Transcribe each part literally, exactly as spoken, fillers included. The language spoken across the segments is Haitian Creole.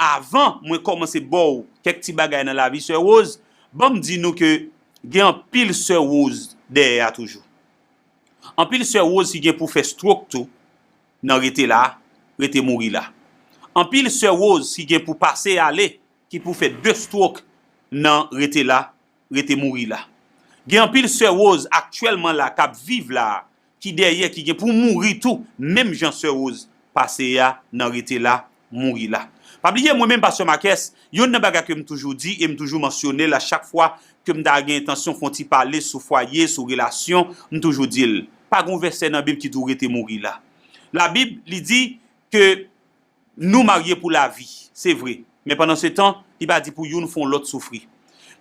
Avan mwen kòmanse ba w kèk ti bagay nan lavi Sè Rose, ban m di nou ke gen anpil Sè Rose dèyè a toujou. Anpil Sè Rose ki gen pou fè stroke tou nan rete la, rete mouri la. Anpil Sè Rose ki gen pou pase ale, ki pou fè de stroke nan rete la, rete mouri la. Gen anpil Sè Rose aktyèlman la k ap viv la, ki dèyè, ki gen pou mouri tou, menm jan Sè Rose pase a nan rete la, mouri la. Pa bliye, mwen menm, Pastè Marques, youn nan bagay ke m toujou di e m toujou mansyone l a chak fwa ke m ta gen entansyon fè yon ti pale sou fwaye, sou relasyon, m toujou di l, pa gen yon vèsè nan Bib ki di w rete mouri la. Labib, li di ke nou marye pou lavi, se vre. Men pandan se tan, li pa di pou youn fè yon lòt soufri.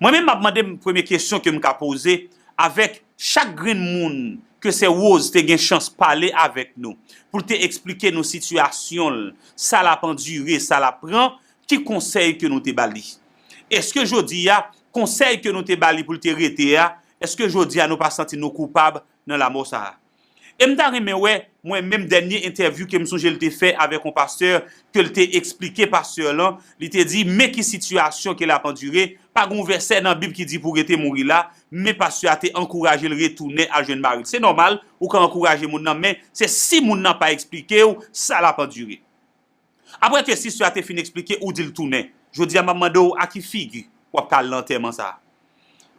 Mwen menm, m ap mande m premye kesyon ke m ka poze avèk chak grenn moun ke Sè Rose te gen chans pale avèk nou, pou l te eksplike nou sitiyasyon l, sa l ap andire, sa l ap pran, ki konsèy ke nou te ba li? Èske jodi a, konsèy ke nou te ba li pou l te rete a, èske jodi a nou pa santi nou koupab nan lanmò sa a? E m ta renmen wè, mwen menm, dènye entèvyou ke m sonje l te fè avèk yon pastè, ke l te eksplike pastè lan, li te di, men ki sitiyasyon ke l ap andire, pa gen yon vèsè nan Bib ki di pou rete mouri la, men pastè a te ankouraje l retounen al jwenn mari l. Se nòmal, ou ka ankouraje moun nan, men se si moun nan pa eksplike w sa l ap andire. Apre ke sistè a te fin eksplike, ou di l tounen. Jodi a, m ap mande w a ki figi w ap ka al nan antèman sa a?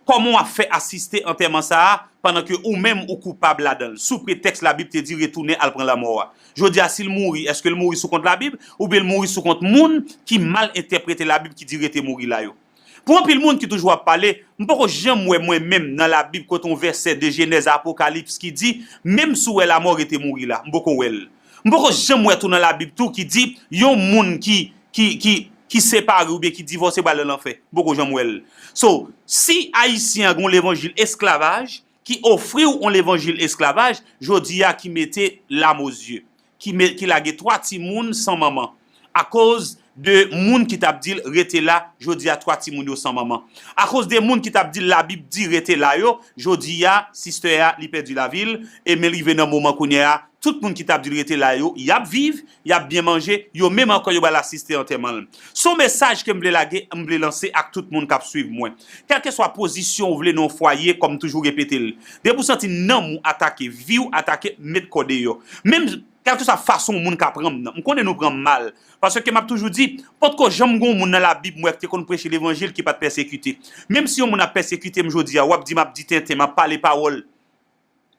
Kòman w ap fè asiste antèman sa a pandan ke ou menm ou koupab ladan l, sou pretèks Labib te di retounen al pran lanmò a? Jodi a, si l mouri, èske l mouri sou kont Labib, oubyen l mouri sou kont moun ki mal entèprete Labib ki di rete mouri la yo? Pou anpil moun ki toujou ap pale, m poko janm wè mwen menm nan Labib kote yon vèsè de Jenèz a Apokalips ki di, menm si w wè lamò, rete mouri la. M poko wè l. M poko janm wè tou nan Labib tou ki di yon moun ki, ki, ki, ki separe oubyen ki divòse pral nan lanfè. M poko janm wè l. So, si Ayisyen an gen yon levanjil esklavaj, ki ofri w yon levanjil esklavaj, jodi a ki mete lam o zye, ki, me, ki lage twa timoun san manman. Akoz de moun ki t ap di l rete la, jodi a twa timoun yo san manman. Akoz de moun ki t ap di l Labib di rete la yo, jodi a, sistè a, li pèdi lavi l, e men l rive nan moman kounye a, tout moun ki t ap di l rete la yo, y ap viv, y ap byen manje, yo menm ankò yo pral asiste antèman l. Se yon mesaj ke m vle lage, m vle lanse ak tout moun k ap swiv mwen. Kèlkeswa pozisyon w vle nan yon fwaye, kòm m toujou repete l, depi w santi nanm ou atake, vi w atake, met kò deyò. Menm kèlkeswa fason yon moun ka pran m nan, m konnen nou pran m mal. Paske m ap toujou di, potko janm gen yon moun nan Labib m wè ki te konn preche levanjil ki pa t pèsekite. Menm si yon moun ap pèsekite m jodi a, w ap di m ap di tenten, m ap pale pawòl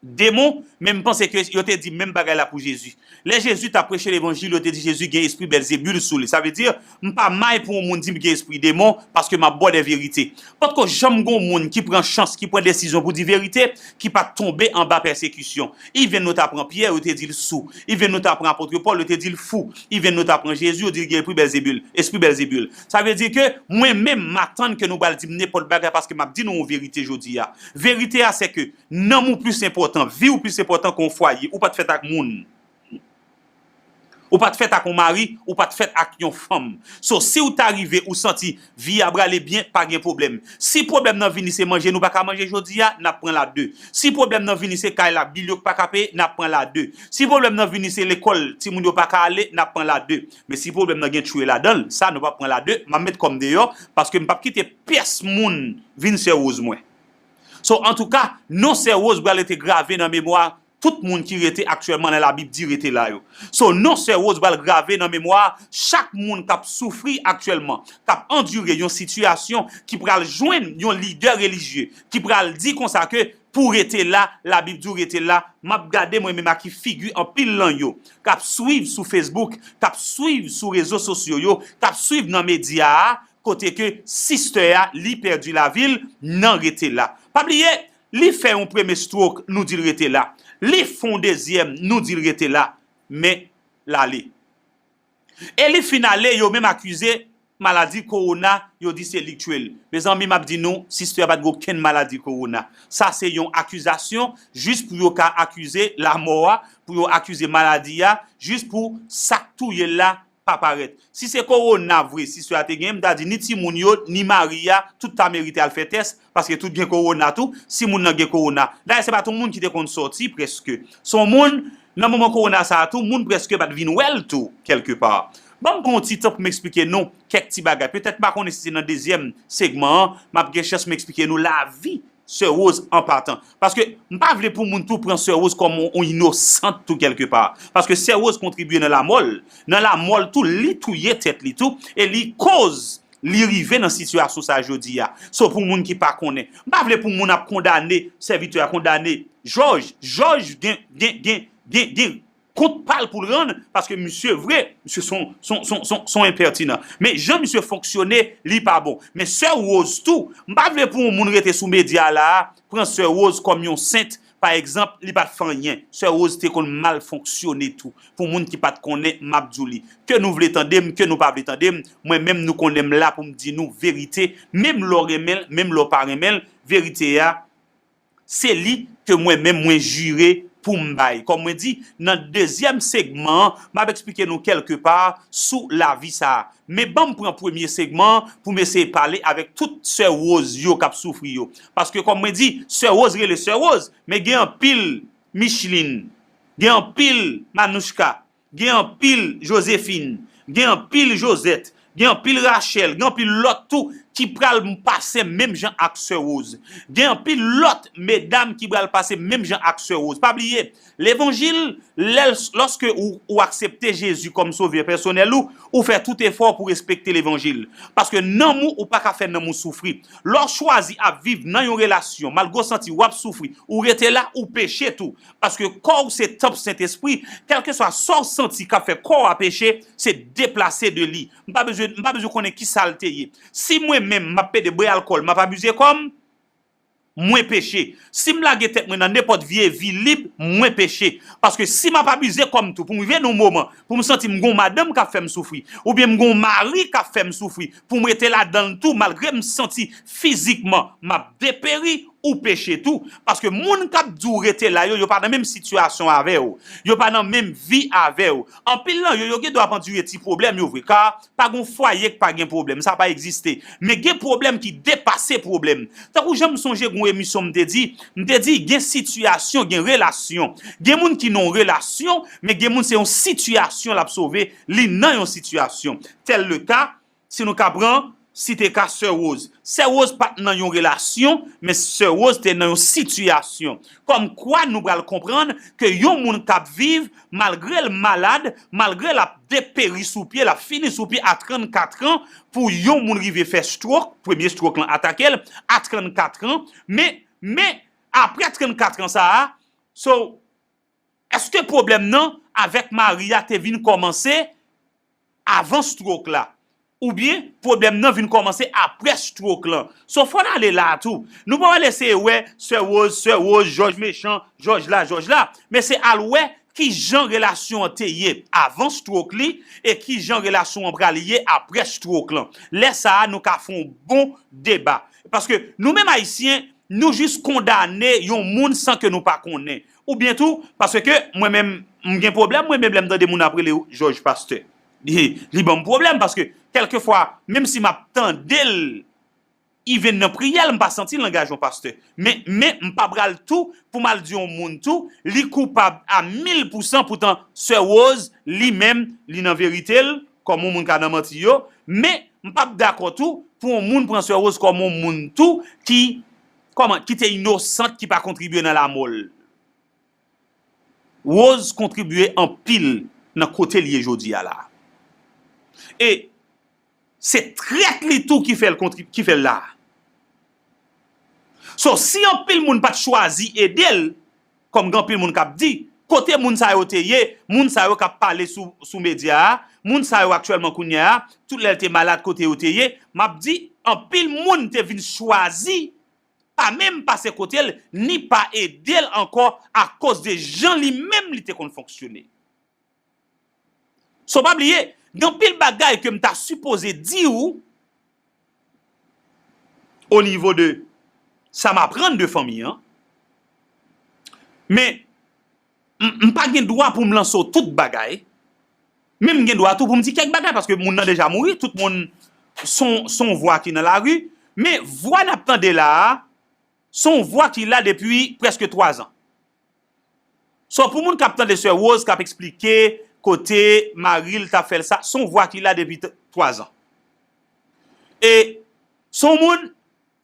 demon, men m panse ke yo te di menm bagay la pou Jezi. Lè Jezi t ap preche levanjil, yo te di Jezi gen espri Bèlzebul sou li. Sa vle di, m pa may pou yon moun di m gen espri demon, paske m ap ba w de verite. Potko janm gen yon moun ki pran chans, ki pran desizyon pou di verite, ki pa t tonbe anba pèsekisyon. Even nou ta pran Pyè, yo te di l sou. Even nou ta pran apot Pòl, yo te di l fou. Even nou ta pran Jezi, yo di l gen espri Bèlzebul, espri Bèlzebul. Sa vle di ke mwen menm, m atann ke nou pral di m nenpòt bagay paske m ap di nou yon verite jodi a. Verite a, se ke nanm ou plis enpòtan, vi w plis enpòtan ke yon fwaye. Ou pa t fèt ak moun. Ou pa t fèt ak yon mari, ou pa t fèt ak yon fanm. So, si w ta rive, ou santi vi a prale byen, pa gen pwoblèm. Si pwoblèm nan vini se manje nou pa ka manje jodi a, n ap pran la de. Si pwoblèm nan vini se kay la, bil yo pa ka peye, n ap pran la de. Si pwoblèm nan vini se lekòl, timoun yo pa ka ale, n ap pran la de. Men si pwoblèm nan gen tchwe ladan l, sa nou p ap pran la de, m ap met kò m deyò, paske m p ap kite pyès moun vin Sè Rose mwen. So, antouka, non Sè Rose pral rete grave nan memwa tout moun ki rete aktyèlman nan Labib di rete la yo. So, non Sè Rose pral grave nan memwa chak moun k ap soufri aktyèlman, k ap andire yon sitiyasyon, ki pral jwenn yon lidè relijye, ki pral di konsa ke pou rete la, Labib di w rete la, m ap gade mwen menm a ki figi anpil nan yo k ap swiv sou Facebook, k ap swiv sou rezo sosyo yo, k ap swiv nan medya a, kote ke sistè a, li pèdi lavi l nan rete la. Pa bliye, li fè yon premye stroke, nou di l rete la. Li fè yon dezyèm, nou di l rete la. Men, l ale. E li fin ale, yo menm akize maladi kowona, yo di se li k tchwe l. Mezanmi, m ap di nou, sistè a pa t gen okenn maladi kowona. Sa se yon akizasyon, jis pou yo ka akize lamò a, pou yo akize maladi a, jis pou sa k touye l la pa parèt. Si se kowona vre, sistè a te genyen, m ta di ni timoun yo, ni mari a, tout ta merite al fè tès, paske tout gen kowona tou, si moun nan gen kowona. Dayè, se pa t yon moun ki te konn sòti prèske. Se yon moun, nan moman kowona sa a tou, moun prèske pa t vin wè l tou, kèlkepa. Ban m pran yon ti tan pou m eksplike nou kèk ti bagay. Petèt m pa konnen si se nan dezyèm segman an, m ap gen chans m eksplike nou lavi Sè Rose an patan. Paske m pa vle pou moun tou pran Sè Rose kòm yon, yon inosant tou kèlkepa. Paske Sè Rose kontribye nan lamò l. Nan lamò l tou, li touye tèt li tou, e li koz li rive nan sitiyasyon sa jodi a. So, pou moun ki pa konnen, m pa vle pou moun ap kondane sèvitè a, kondane Jòj. Jòj gen, gen, gen, gen, gen kont pa l pou l rann, paske misye vre, misye son, son, son, son, son enpètinan. Men jan misye fonksyone, li pa bon. Men Sè Rose tou, m pa vle pou yon moun rete sou medya la a, pran Sè Rose kòm yon sent, pa egzanp, li pa t fè anyen. Sè Rose te konn mal fonksyone tou. Pou moun ki pa t konnen, m ap di w li. Ke nou vle tande m, ke nou pa vle tande m, mwen menm nou konnen m la pou m di nou verite, menm lè w renmen l, menm lè w pa renmen l, verite a, se li ke mwen menm mwen jire pou m bay. Kòm mwen di, nan dezyèm segman an, m ap eksplike nou kèlkepa sou lavi sa a. Men ban m pran premye segman an pou m eseye pale avèk tout Sè Rose yo k ap soufri yo. Paske kòm mwen di, Sè Rose rele Sè Rose, men gen anpil Micheline, gen anpil Manouchka, gen anpil Joséphine, gen anpil Josette, gen anpil Rachel, gen anpil lòt tou ki pral pase menm jan ak Sè Rose. Gen anpil lòt medam ki pral pase menm jan ak Sè Rose. Pa bliye, levanjil, lè, lòske ou, ou aksepte Jezi kòm sovè pèsonèl ou, ou fè tout efò pou respekte levanjil. Paske nanm ou, ou pa ka fè nanm ou soufri. Lè w chwazi ap viv nan yon relasyon, malgre w santi w ap soufri, ou rete la, ou peche tou. Paske kò w se tanp Sentespri, kèlkeswa sa w santi k ap fè kò w a peche, se deplase de li. M pa bezwen, m pa bezwen konnen ki sa l te ye. Si mwen menm, m ap pede bwè alkòl, m ap abize kò m, mwen peche. Si m lage tèt mwen nan nenpòt vye vi lib, mwen peche. Paske si m ap abize kò m tou, pou m rive nan yon moman, pou m santi m gon madanm k ap fè m soufri, oubyen m gon mari k ap fè m soufri, pou m rete ladan l tou, malgre m santi fizikman m ap deperi, ou peche tou. Paske moun k ap di w rete la yo, yo pa nan menm sitiyasyon avè w. Yo pa nan menm vi avè w. Anpil nan yo, yo gen dwa ap andire ti pwoblèm yo vre. Ka pa gon fwaye k pa gen pwoblèm. Sa pa egziste. Men gen pwoblèm ki depase pwoblèm. Tankou jan m sonje gon emisyon m te di, m te di gen sitiyasyon, gen relasyon. Gen moun ki nan yon relasyon, men gen moun se yon sitiyasyon l ap sove, li nan yon sitiyasyon. Tèl le ka, si nou ka pran, site ka Sè Rose. Sè Rose pa t nan yon relasyon, men Sè Rose te nan yon sitiyasyon. Kòmkwa nou pral konprann ke yon moun k ap viv, malgre l malad, malgre l ap deperi sou pye, l ap fini sou pye a trannkat an, pou yon moun rive fè stroke, premye stroke lan atake l, a trannkat an, men, men, apre trannkat an sa a, so, èske pwoblèm nan avèk mari a te vin kòmanse avan stroke la? Oubyen pwoblèm nan vin kòmanse apre stroke lan? So, fò n ale la a tou. Nou pa pral eseye wè Sè Rose, Sè Rose, Jòj mechan, Jòj la, Jòj la. Men se al wè ki jan relasyon an te ye avan stroke li e ki jan relasyon an pral ye apre stroke lan. Lè sa a, nou ka fè yon bon deba. Paske nou menm Ayisyen, nou jis kondane yon moun san ke nou pa konnen. Oubyen tou, paske mwen menm, m gen pwoblèm, mwen menm, lè m tande moun ap rele Jòj pastè. Li, li ban m pwoblèm, paske kèlkefwa, menm si m ap tande l, even nan priyè l, m pa santi langaj yon pastè. Men, men, m pa pral tou, pou m al di yon moun tou, li koupab a mil pousan, poutan Sè Rose, li menm, li nan verite l, kòm yon moun ka nan manti yo, men, m p ap dakò tou, pou yon moun pran Sè Rose kòm yon moun tou ki, kòman, ki te inosant, ki pa kontribye nan lamò l. Rose kontribye anpil nan kote l ye jodi a la. E se trèt li tou ki fè l kontrib-, ki fè l la. So, si anpil moun pa t chwazi ede l, kòm gen anpil moun k ap di, kote moun sa yo te ye, moun sa yo k ap pale sou, sou medya a, moun sa yo aktyèlman kounye a, tout lè l te malad kote yo te ye, m ap di, anpil moun te vin chwazi pa menm pase kote l, ni pa ede l ankò akoz de jan li menm li te konn fonksyone. So, pa bliye, gen anpil bagay ke m ta sipoze di w o nivo de sa m aprann de fanmi an. Men, m, m pa gen dwa pou m lanse w tout bagay. Men m gen dwa tou pou m di kèk bagay, paske moun nan deja mouri, tout moun son, son vwa ki nan lari. Men vwa n ap tande la a, son vwa ki la depi prèske twa zan. So, pou moun k ap tande Sè Rose k ap eksplike kote mari l t ap fè l sa, se yon vwa ki la depi t- twazan. E se yon moun,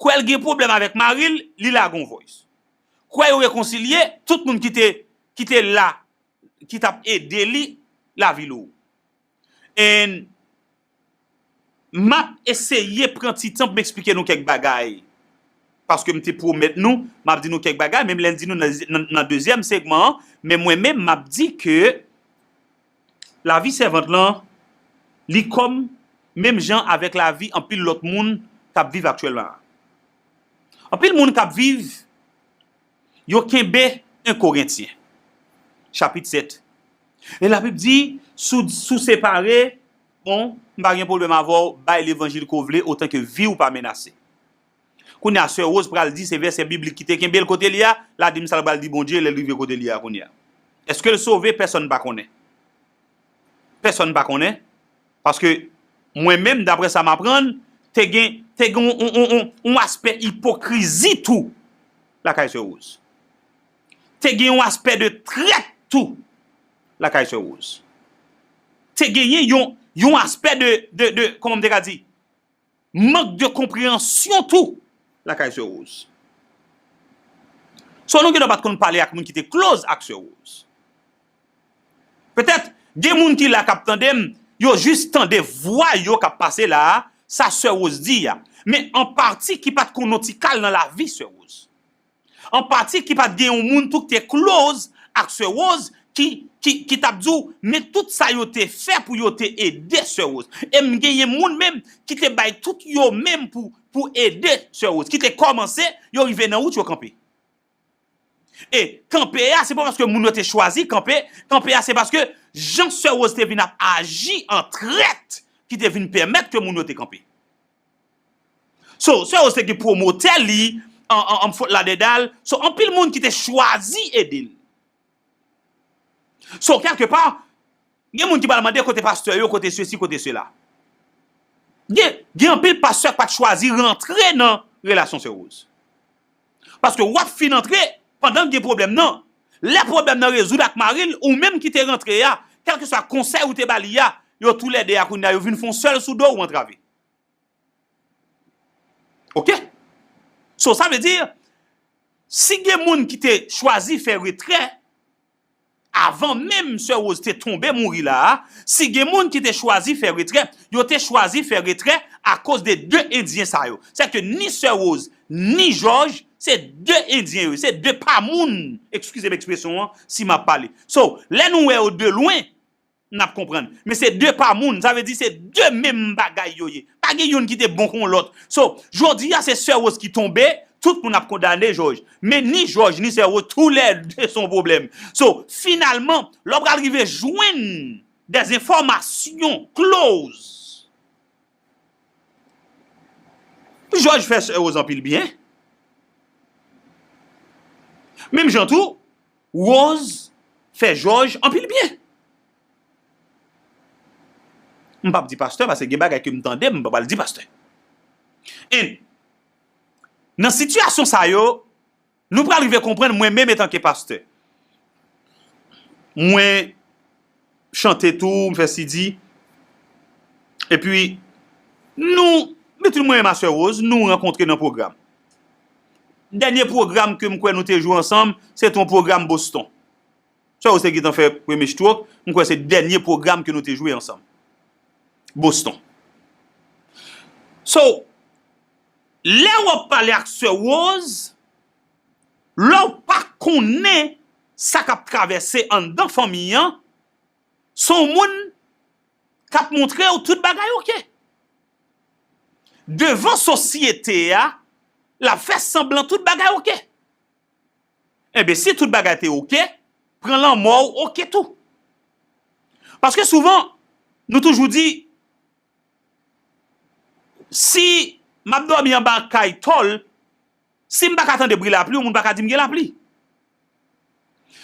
kwè l gen pwoblèm avèk mari l, li lage yon voice. Kwè yo rekonsilye, tout moun ki te, ki te la, ki t ap ede li, lavi lou. And m ap eseye pran ti tan pou m eksplike nou kèk bagay. Paske m te pwomèt nou, m ap di nou kèk bagay, menm lè m di nou nan, nan, nan dezyèm segman an, men mwen menm, m ap di ke lavi sèvant lan, li kòm, menm jan avèk lavi anpil lòt moun k ap viv aktyèlman an. Anpil moun k ap viv, yo kenbe en Korentyen, chapit sèt. E Labib di, si w, si w separe, bon, m pa gen pwoblèm avè w, bay levanjil ke w vle, otan ke vi w pa menase. Kounye a, Sè Rose pral di se vèsè biblik ki te kenbe l kote li a, l a di m sa l pral di Bondye lè l rive kote li a kounye a. Èske l sove? Pèsonn pa konnen. Pèsonn pa konnen. Paske mwen menm, daprè sa m aprann, te gen, te gen yon, yon, yon, yon, yon aspè ipokrizi tou lakay Sè Rose. Te gen yon aspè de trèt tou lakay Sè Rose. Te genyen yon, yon aspè de, de, de, kòman m te ka di? Mank de konpreyansyon tou lakay Sè Rose. So, nou gendwa pa t konn pale ak moun ki te close ak Sè Rose. Petèt, gen moun ki la k ap tande m, yo jis tande vwa yo k ap pase la a, sa Sè Rose di a. Men an pati ki pa t konn yon ti kal nan lavi Sè Rose. An pati ki pa t gen yon moun tou ki te close ak Sè Rose, ki, ki, ki t ap di w, men tout sa yo te fè pou yo te ede Sè Rose. E m genyen moun menm ki te bay tout yo menm pou, pou ede Sè Rose, ki te kòmanse, yo rive nan wout, yo kanpe. E kanpe a, se pa paske moun yo te chwazi kanpe, kanpe a, se paske jan Sè Rose te vin ap aji an trèt ki te vin pèmèt ke moun yo te kanpe. So, Sè Rose te gen pwomotè li, an, an, an fot ladèdal. So, anpil moun ki te chwazi ede l. So, kèlkepa, gen moun ki pral mande kote pastè yo, kote sesi, kote sela. Gen, gen anpil pastè ki pa t chwazi rantre nan relasyon Sè Rose. Paske w ap fin antre pandan l gen pwoblèm nan. Lè pwoblèm nan rezoud ak mari l, ou menm ki te rantre a, kèlkeswa konsèy ou te ba li a, yo toulède a kounye a, yo vin fè yon sèl sou do w, ou antrave. Oke? So, sa vle di, si gen moun ki te chwazi fè retrè, avan menm Sè Rose te tonbe mouri la a, si gen moun ki te chwazi fè retrè, yo te chwazi fè retrè akoz de de Endyen sa yo. Sèke ni Sè Rose, ni Jòj, se de Endyen yo, se de pa moun. Eskize m ekspresyon an, si m ap pale. So, lè nou wè yo de lwen, n ap konprann. Men se de pa moun, sa vle di se de menm bagay yo ye. Pa gen youn ki te bon kon lòt. So, jodi a se Sè Rose ki tonbe, tout moun ap kondane Jòj. Men ni Jòj, ni Sè Rose, toulède se yon pwoblèm. So, finalman, lè w pral rive jwenn des enfòmasyon close, Jòj fè Sè Rose anpil byen. Menm jan tou, Rose fè Jòj anpil byen. M p ap di pastè, paske gen bagay ke m tande, m pa pral di pastè. And, nan sitiyasyon sa yo, nou pral rive konprann mwen menm etanke pastè. Mwen chante tou, m fè C D. Epi, nou, Mitchell, mwen menm a Sè Rose, nou rankontre nan pwogram. Dènye pwogram ke m kwè nou te jwe ansanm, se te yon pwogram Boston. Sè Rose te gentan fè premye stroke, m kwè se dènye pwogram ke nou te jwe ansanm. Boston. So, lè w ap pale ak Sè Rose, lè w pa konnen sa k ap travèse anndan fanmi an, se yon moun k ap montre w tout bagay oke. Devan sosyete a, l ap fè sanblan tout bagay oke. Enben, si tout bagay te oke, pran lanmò w oke tou. Paske souvan, nou toujou di, si m ap dòmi anba kay tòl, si m pa ka tande bri lapli, yon moun pa ka di m gen lapli.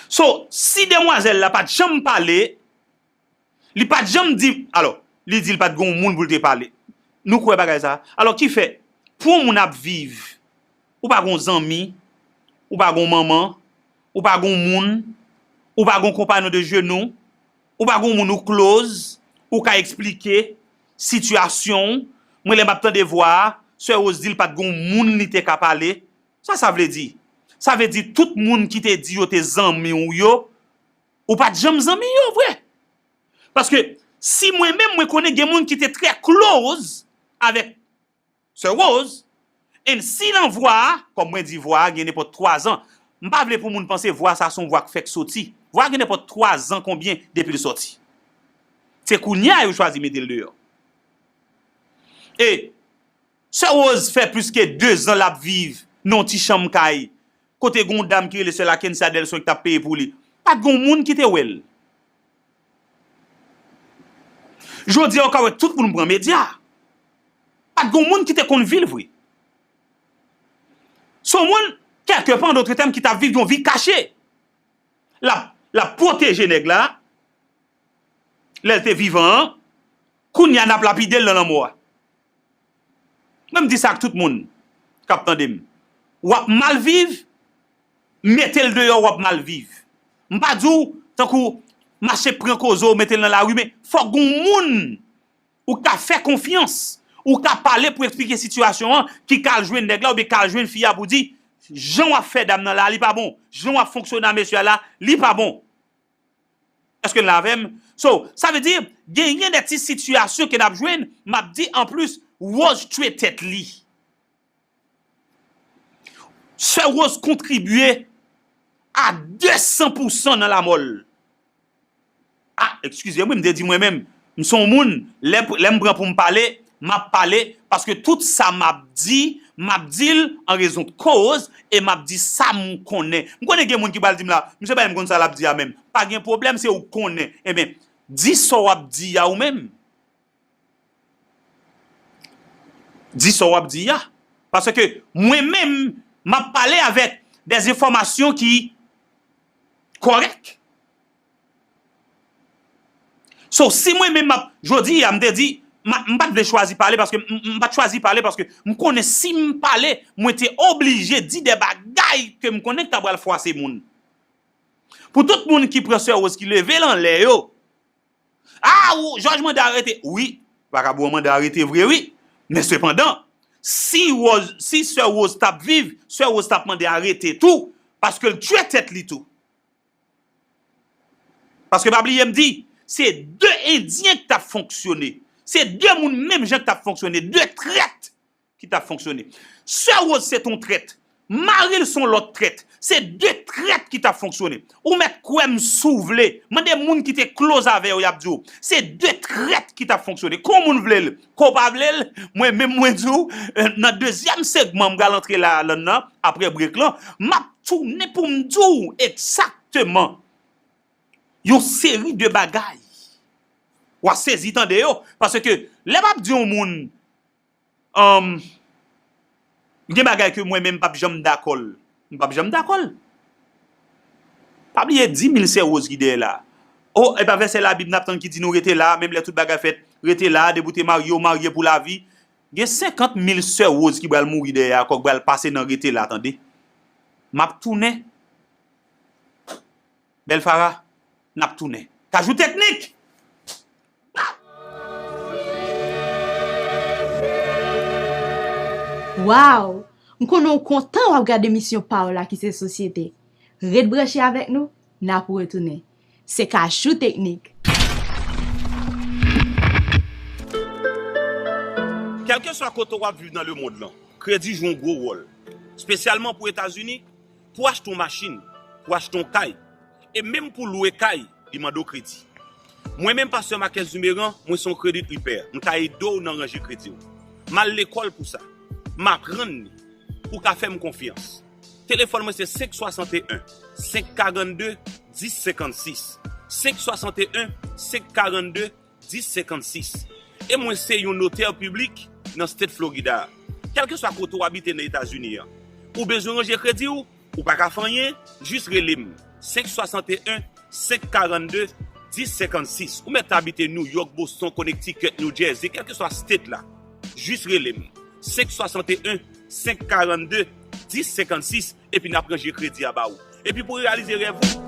So, si demwazèl la pa t janm pale, li pa t janm di, alò, li di l pa t gen yon moun pou l te pale. Nou kwè bagay sa a? Alò, ki fè, pou yon moun ap viv, ou pa gen yon zanmi, ou pa gen yon manman, ou pa gen yon moun, ou pa gen yon konpayon de jenou, Ou pa gon moun ou close, ou ka eksplike sitiyasyon w. Mwen, lè m ap tande vwa a, Sè Rose di l pa t gon moun li te ka pale. Sa sa vle di? Sa vle di tout moun ki te di yo te zanmi w yo, ou pa t janm zanmi yo vre. Paske si mwen menm, mwen konnen gen moun ki te trè close avèk Sè Rose, and si nan vwa a, kòm mwen di vwa a gen nenpòt twa zan, m pa vle pou moun panse vwa sa se yon vwa k fèk soti. Vwa a gen nenpòt twa zan konbyen depi l sòti. Se kounye a yo chwazi mete l deyò. E Sè Rose fè plis ke de zan l ap viv nan yon ti chanm kay, kote gen yon dam ki rele Sè Lakensia Delson ki t ap peye pou li. Pa t gen yon moun ki te wè l. Jodi a, ou ka wè tout moun pran medya. Pa t gen yon moun ki te konn vi l vre. Se yon moun, kèlke pa, an dòt tèm, ki t ap viv yon vi kache. L ap, l ap pwoteje nèg la, lè l te vivan an, kounye a n ap lapide l nan lanmò a. Mwen, m di sa ak tout moun k ap tande m. W ap mal viv, mete l deyò, w ap mal viv. M pa di w, tankou, mache pran koze w, mete l nan lari, men fòk gon moun ou ka fè konfyans, ou ka pale pou eksplike sitiyasyon an, ki ka al jwenn nèg la oubyen ka al jwenn fi a pou di, jan w ap fè dam nan la, li pa bon. Jan w ap fonksyone a mesye a la, li pa bon. Èske n la avè m? So, sa vle di, genyen de ti sitiyasyon ke n ap jwenn, m ap di anplis, Rose tchwe tèt li. Sè Rose kontribye a de san pou san nan lanmò l. Ah, eskize m, wi, m te di mwen menm, m se yon moun, lè, lè m pran pou m pale, m ap pale, paske tout sa m ap di, m ap di l an rezon de koz, e m ap di sa m konnen. M konnen gen moun ki pral di m la, "Misye pa menm konn sa l ap di a menm." Pa gen pwoblèm, se ou k konnen. Ebyen, di sa w ap di a ou menm. Di sa w ap di a. Paske mwen menm, m ap pale avèk des enfòmasyon ki kòrèk. So, si mwen menm m ap, jodi a, m te di, m, m pa t vle chwazi pale, paske m, m, m pa t chwazi pale, paske m konnen si m pale, mwen te oblije di de bagay ke m konnen k ta pral fwase moun. Pou tout moun ki pran Sè Rose ki leve l anlè yo, ah, ou, Jòj mande arete. Wi, pa ka ba w mande arete vre, wi. Men sepandan, si Rose, si Sè Rose t ap viv, Sè Rose t ap mande arete tou, paske l tchwe tèt li tou. Paske pa bliye m di, se de Endyen ki t ap fonksyone. Se de moun menm jan ki t ap fonksyone, de trèt ki t ap fonksyone. Sè Rose se t on trèt. Mari l se on lòt trèt. Se de trèt ki t ap fonksyone. Ou mèt kwè m si w vle. Mande moun ki te close avè yo, y ap di w. Se de trèt ki t ap fonksyone. Ke w moun vle l, ke w pa vle l, mwen menm mwen di w, eh, nan dezyèm segman m pral antre la, la nan, apre break lan, m ap tounen pou m di w egzakteman yon seri de bagay. W a sezi tande yo. Paske lè m ap di yon moun, um, gen bagay ke mwen menm m p ap janm dakò l. M p ap janm dakò l. Pa bliye dis mil Sè Rose ki dèyè la. O, e pa vèsè Labib n ap tann ki di nou rete la, menm lè tout bagay fèt, rete la, depi w te marye, w marye pou lavi. Gen senkant mil Sè Rose ki pral mouri dèyè a, kòk pral pase nan rete la, tande. M ap tounen. Bèl Fara, n ap tounen. Kajou Teknik! Waw! M konnen w kontan w ap gade emisyon pa w la ki se Sosyete. Ret branche avèk nou, n ap retounen. Se Kajou Teknik. Kèlkeswa kote w ap viv nan lemonn lan, kredi jwe yon gwo wòl, espesyalman pou Etazini. Pou w achte yon machin, pou w achte yon kay, e menm pou w lwe kay, li mande w kredi. Mwen menm, Pastè Marques Dumeran, mwen se yon credit repair. M ka ede w nan ranje kredi w. M al lekòl pou sa. M aprann li. Ou ka fè m konfyans. Telefòn mwen se senk swasanteyen, senk karannde, dis senkannsis. Senk swasanteyen, senk karannde, dis senkannsis. E mwen se yon notè piblik nan State Florida a. Kèlkeswa kote w abite nan Etazini an, ou bezwen ranje kredi w, ou pa ka fè anyen, jis rele m. Senk swasanteyen, senk karannde, dis senkannsis. Ou mèt abite New York, Boston, Connecticut, New Jersey, kèlkeswa state la. Jis rele m. Senk swasanteyen, senk karannde, dis senkannsis, epi n ap ranje kredi a ba ou. Epi pou reyalize rèv ou.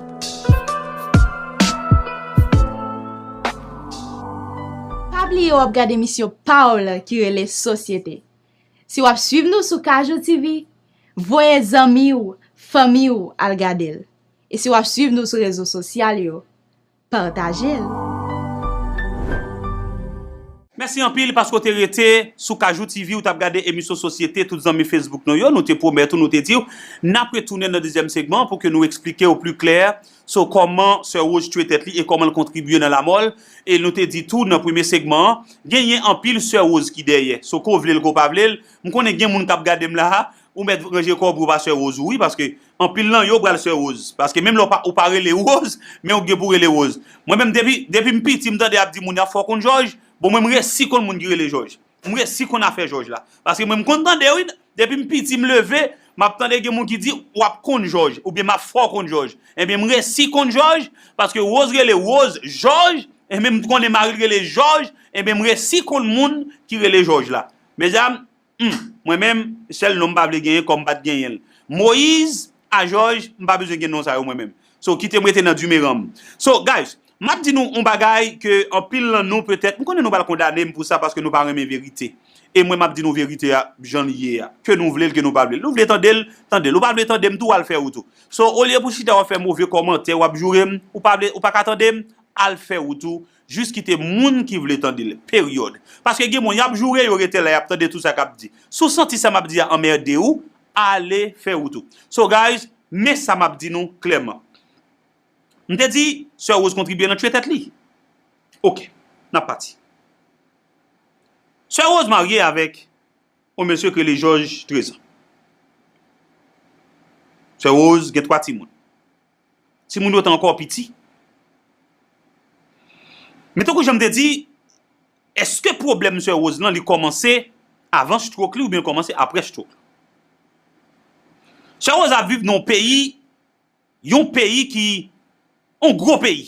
Bliye w ap gade emisyon pa w lan ki rele Sosyete. Si w ap swiv nou sou Kajou T V, voye zanmi w, fanmi w al gade l. E si w ap swiv nou sou rezo sosyal yo, pataje l. Mèsi anpil paske w te rete sou Kajou T V, ou t ap gade emisyon Sosyete, tout zanmi Facebook nou yo, nou te pwomèt ou, nou te di w, n ap retounen nan dezyèm segman pou ke nou eksplike w pli klè sou kòman Sè Rose tchwe tèt li e kòman l kontribye nan lamò l. E nou te di tou nan premye segman an, genyen anpil Sè Rose ki dèyè. So ke w vle l, ke w pa vle l, m konnen gen moun k ap gade m la a, ou mèt ranje kò w pou w pa Sè Rose ou wi, paske anpil nan yo pral Sè Rose. Paske menm lè w pa, ou pa rele Rose, men ou gen pou rele Rose. Mwen menm depi, depi m piti m tande y ap di moun y ap fè w konn Jòj, bon mwen m resi konn moun ki rele Jòj. M resi konn afè Jòj la. Paske mwen m konn tande wi, depi m piti m leve, m ap tande gen moun ki di w ap konn Jòj, oubyen m ap fè w konn Jòj. Ebyen m resi konn Jòj, paske Rose rele Rose Jòj, ebyen m konnen mari l rele Jòj, ebyen m resi konn moun ki rele Jòj la. Mezanmi, hmm, mwen menm, sèl non m pa vle genyen kòm m pa t genyen l. Moyiz a Jòj, m pa bezwen gen non sa yo mwen menm. So, kite m rete nan dimeranm. So, guys, m ap di nou yon bagay ke anpil nan nou petèt, m konnen nou pral kondane m pou sa paske nou pa renmen verite. E mwen m ap di nou verite a jan li ye a. Ke nou vle l, ke nou pa vle l. Ou vle tande l, tande l. Ou pa vle tande m tou, al fè wout ou. So, olye pou chita w ap fè move kòmantè, w ap joure m, ou pa vle, ou pa ka tande m, al fè wout ou. Jis kite moun ki vle tande l. Peryòd. Paske gen moun y ap joure, yo rete la, y ap tande tout sa k ap di. Si w santi sa m ap di a anmède ou, ale fè wout ou. So, guys, men sa m ap di nou klèman. M te di, Sè Rose kontribye nan tchwe tèt li. Oke, n ap pati. Sè Rose marye avèk yon mesye ki rele Jòj Trezan. Sè Rose gen twa timoun. Timoun yo te ankò piti. Men tankou jan m te di, èske pwoblèm Sè Rose lan li kòmanse avan stroke li oubyen kòmanse aprè stroke? Sè Rose ap viv nan yon peyi, yon peyi ki, yon gwo peyi.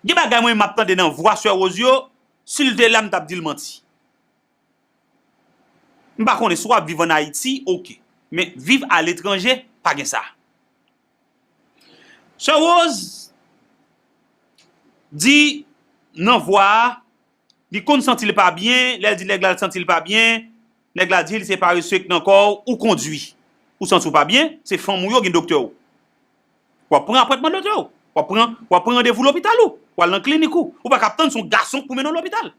Gen bagay mwen m ap tande nan vwa Sè Rose yo, si l te la m t ap di l manti. M pa konnen si w ap viv ann Ayiti, oke. Men viv aletranje, pa gen sa. Sè Rose di nan vwa a, li konn santi l pa byen, lè l di nèg la l santi l pa byen, nèg la di l se parese k nan kò w, ou kondwi. Ou santi w pa byen, se fanm ou yo gen doktè w. W ap pran apwentman doktè w. W ap pran, w ap pran randevou lopital ou. W al nan klinik ou. Ou pa ka ap tann se yon gason k pou mennen w lopital.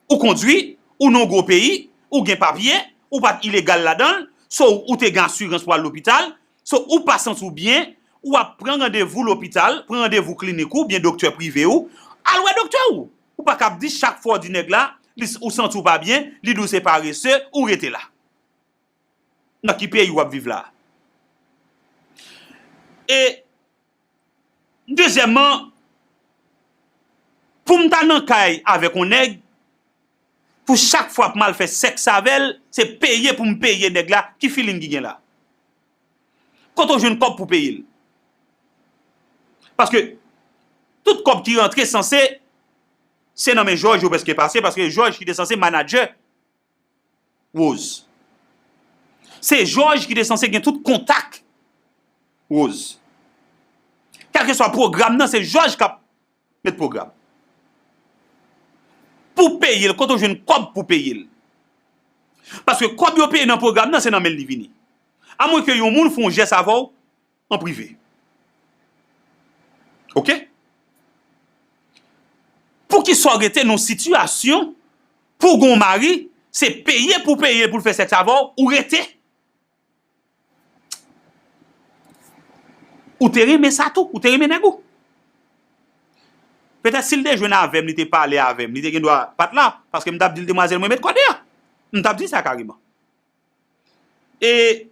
Ou kondwi, ou nan yon gwo peyi, ou gen papye, ou pa t ilegal ladan l, so ou te gen asirans pou al lopital, so ou pa santi w byen, ou ap pran randevou lopital, pran randevou klinik ou, byen doktè prive ou, al wè doktè ou. Ou pa ka ap di chak fwa w di nèg la, li, ou santi w pa byen, li di w se parese, ou rete la. Nan ki peyi w ap viv la? E dezyèmman, pou m ta nan kay avèk yon nèg, pou chak fwa pou m al fè sèks avè l, se peye pou m peye nèg la, ki feeling ki gen la? Kote w jwenn kòb pou peye l? Paske tout kòb ki rantre sanse se nan men Jòj yo prèske pase, paske Jòj ki te sanse manadjè Rose. Se Jòj ki te sanse gen tout kontak Rose. Kèlkeswa pwogram nan, se Jòj k ap met pwogram. Pou peye l, kote w jwenn kòb pou peye l? Paske kòb yo peye nan pwogram nan, se nan men l li vini. Amwenke yon moun fè yon jès avè w, an prive. Oke? Poukisa w rete nan yon sitiyasyon pou w gen yon mari, se peye pou peye l pou l fè sèks avè w, ou rete? Ou te renmen sa tou, ou te renmen nèg ou. Petèt si l te jwenn avè m, li te pale avè m, li te gen dwa pa t la, paske m t ap di l demwazèl mwen met kò deyò. M t ap di sa kareman. E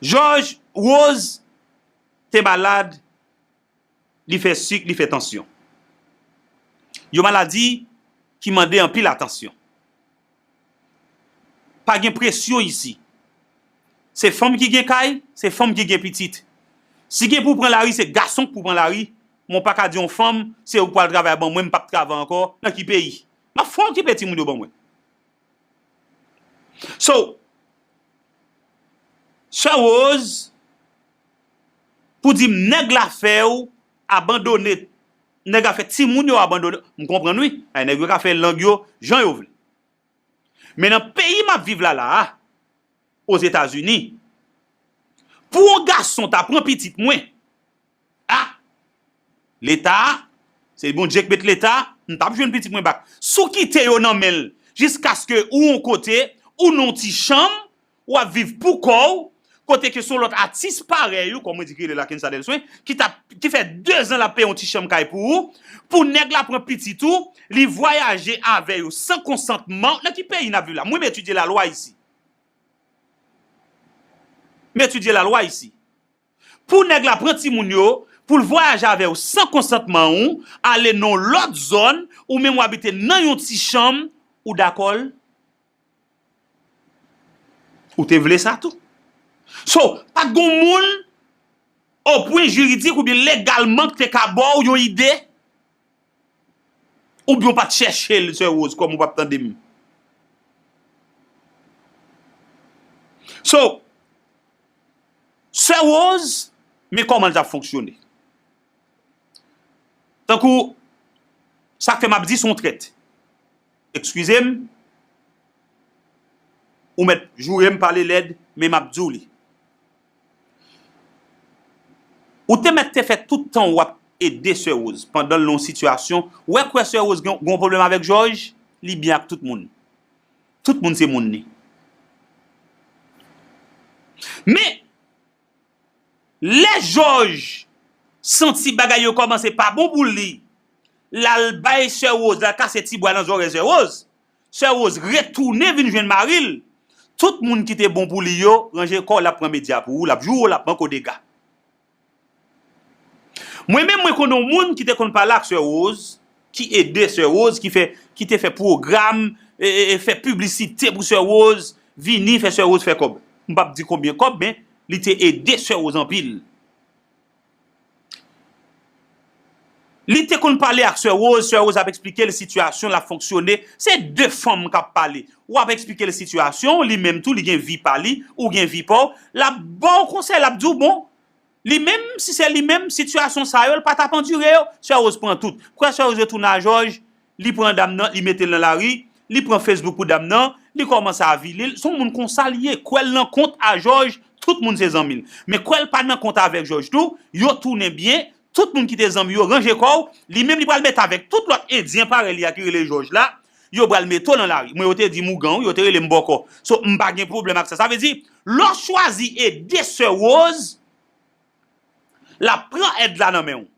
Jòj Rose te malad, li fè sik, li fè tansyon. Yon maladi ki mande anpil atansyon. Pa gen presyon isi. Se fanm ki gen kay, se fanm ki gen pitit. Si gen pou pran lari, se gason k pou pran lari, men w pa ka di yon fanm, se ou k pral travay ban mwen, m p ap travay ankò, nan ki peyi? M ap fè w okipe timoun yo ban mwen. So, Sè Rose, pou di m nèg la fè w abandone nèg la fè timoun yo abandone. M konprann wi. Ay, nèg yo ka fè lang yo jan yo vle. Men nan peyi m ap viv la la a, Ozetazini, pou yon gason ta pran pitit mwen, a, Leta, se Bondye k met Leta, m t ap jwenn pitit mwen back. Si w kite yo nan men l jiskaske ou yon kote, ou nan yon ti chanm, w ap viv pou kò w, kote ke se yon lòt atis parèy ou, kòm mwen di ki rele Lakensa Delswen, ki t ap, ki fè dezan l ap peye yon ti chanm kay pou ou, pou nèg la pran pitit ou, li vwayaje avè yo san konsantman w. Nan ki peyi n ap viv la? Mwen, m etidye lalwa isi. M etidye lalwa isi. Pou nèg la pran timoun yo, pou l vwayaje avè w san konsantman ou, ale nan yon lòt zòn, ou menm w abite nan yon ti chanm, ou dakò l? Ou te vle sa tou. So, pa t gon moun o pwen jiridik oubyen legalman ki te ka ba w yon ide, oubyen w pa t chèche l, Sè Rose, kòm ou p ap tande m. So, Sè Rose, men kòman l t ap fonksyone. Tankou, sa k fè m ap di se yon trèt. Ekskize m, ou mèt joure m pale lèd, men m ap di w li. Ou te mèt te fè tout tan w ap ede Sè Rose pandan l nan yon sitiyasyon, ou wè kwè Sè Rose gen, gen yon pwoblèm avèk Jòj, li byen ak tout moun. Tout moun se moun li. Men, lè Jòj santi bagay yo kòmanse pa bon pou li, l al bay Sè Rose, l al kase ti bwa nan zòrèy Sè Rose. Sè Rose retounen vin jwenn mari l. Tout moun ki te bon pou li yo, ranje kò w, l ap pran medya pou ou, l ap joure w, l ap pran kou dega. Mwen menm, mwen konnen yon moun ki te konn pale ak Sè Rose, ki ede Sè Rose, ki fè, ki te fè pwogram, e, e, e fè piblisite pou Sè Rose, vini fè Sè Rose fè kòb. M p ap di konbyen kòb, men li te ede Sè Rose anpil. Li te konn pale ak Sè Rose, Sè Rose ap eksplike l sitiyasyon l ap fonksyone. Se de fanm k ap pale. W ap eksplike l sitiyasyon, li menm tou, li gen vi pa li, ou gen vi pa w. L ap ba w konsèy, l ap di w, bon, li menm, si se li menm, sitiyasyon sa yo, l pa t ap andire yo. Sè Rose pran tout. Kwè Sè Rose retounen a Jòj, li pran dam nan, li mete l nan lari, li pran Facebook pou dam nan, li kòmanse avili l. Se yon moun konsa l ye, kwè l nan kont a Jòj, tout moun se zanmi l. Men kwè l pa nan kont avèk Jòj tou, yo tounen byen, tout moun ki te zanmi yo ranje kò w, li menm li pral mete avèk tout lòt endyen parèy li a ki rele Jòj la, yo pral mete w nan lari. Mwen yo te di m ougan, wi, yo te rele m bòkò. So, m pa gen pwoblèm ak sa. Sa vle di, lè w chwazi ede Sè Rose, l ap pran èd la nan men w.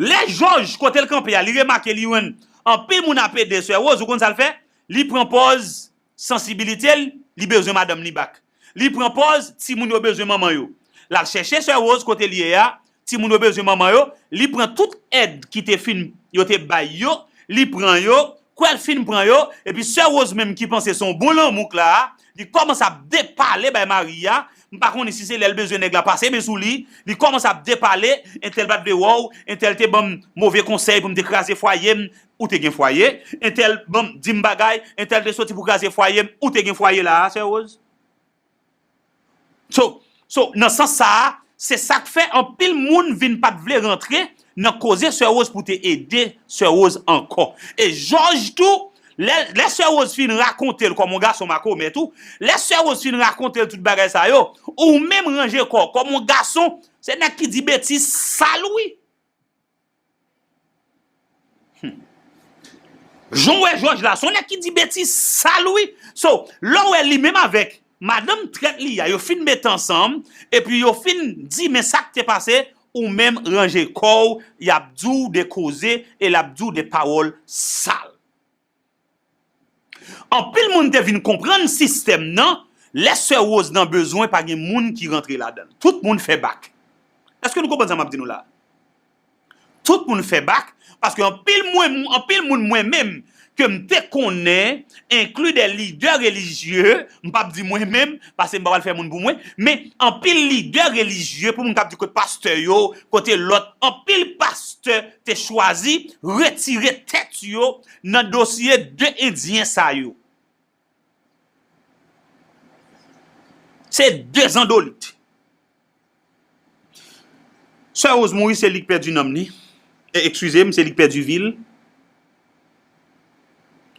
Lè Jòj, kote l kanpe a, li remake li jwenn anpil moun ap ede Sè Rose, ou konn sa l fè? Li pran pòz sansibilite l, li bezwen madanm li back. Li pran pòz timoun yo bezwen manman yo. L al chèche Sè Rose kote l ye a, timoun yo bezwen manman yo, li pran tout èd ki te fin, yo te bay yo, li pran yo, kwè l fin pran yo, epi Sè Rose menm ki panse se yon bon lanmou k la a, li kòmanse ap depale bay mari a, m pa konnen si se lè l bezwen nèg la pase men sou li, li kòmanse ap depale, entèl pa t vle wè w, entèl te ban m move konsèy pou m te kraze fwaye m, ou te gen fwaye, entèl ban m, di m bagay, entèl te soti pou kraze fwaye m, ou te gen fwaye la a, Sè Rose. So, so, nan sans sa a, se sa k fè anpil moun vin pa t vle rantre nan koze Sè Rose pou te ede Sè Rose ankò. E Jòj tou, lè, lè Sè Rose fin rakonte l kòm yon gason makomè tou, lè Sè Rose fin rakonte l tout bagay sa yo, ou menm ranje kò w kòm yon gason, se nèg ki di betiz sal wi. Hmm. Jan w wè Jòj la, se yon nèg ki di betiz sal wi. So, lè w wè li menm avèk madanm trèt li a, yo fin mete ansanm, epi yo fin di men sa k te pase, ou menm ranje kò w, y ap di w de koze e l ap di w de pawòl sal. Anpil moun te vin konprann sistèm nan, lè Sè Rose nan bezwen, pa gen moun ki rantre ladan l. Tout moun fè bak. Èske nou konprann sa m ap di nou la? Tout moun fè bak, paske anpil mwen, anpil moun mwen menm ke m te konnen, enkli de lidè relijye, m p ap di mwen menm, paske m pa pral fè moun pou mwen, men anpil lidè relijye, pou moun k ap di kote pastè yo, kote lòt, anpil pastè te chwazi retire tèt yo nan dosye de endyen sa yo. Se de zandolit. Sè Rose mouri, se li k pèdi nanm li. E, eskize m, se li k pèdi vi l.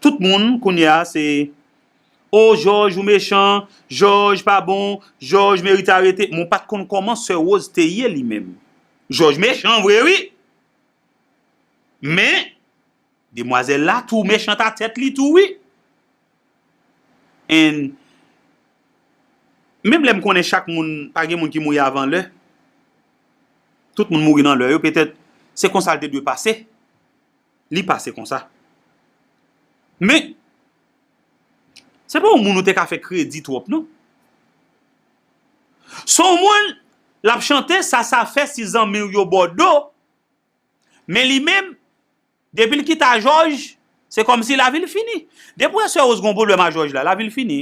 Tout moun, kounye a, se, o, Jòj, ou mechan, Jòj pa bon, Jòj merite arete. Mwen pa t konn kòman sè Rose te ye li menm. Jòj mechan vre, wi. Men, demwazèl la tou mechan a tèt li tou, wi. And menm lè m konnen chak moun, pa gen moun ki mouri avan lè. Tout moun mouri nan lè yo, petèt se konsa l te dwe pase. Li pase konsa. Men, se pa yon moun ou te ka fè kredi twòp, non. Se yon moun, l ap chante, sa, sa fè si zanmi w yo bò do, men li menm, depi l kite a Jòj, se kòmsi lavi l fini. Depi w wè sè Rose gen yon pwoblèm a Jòj la, lavi l fini.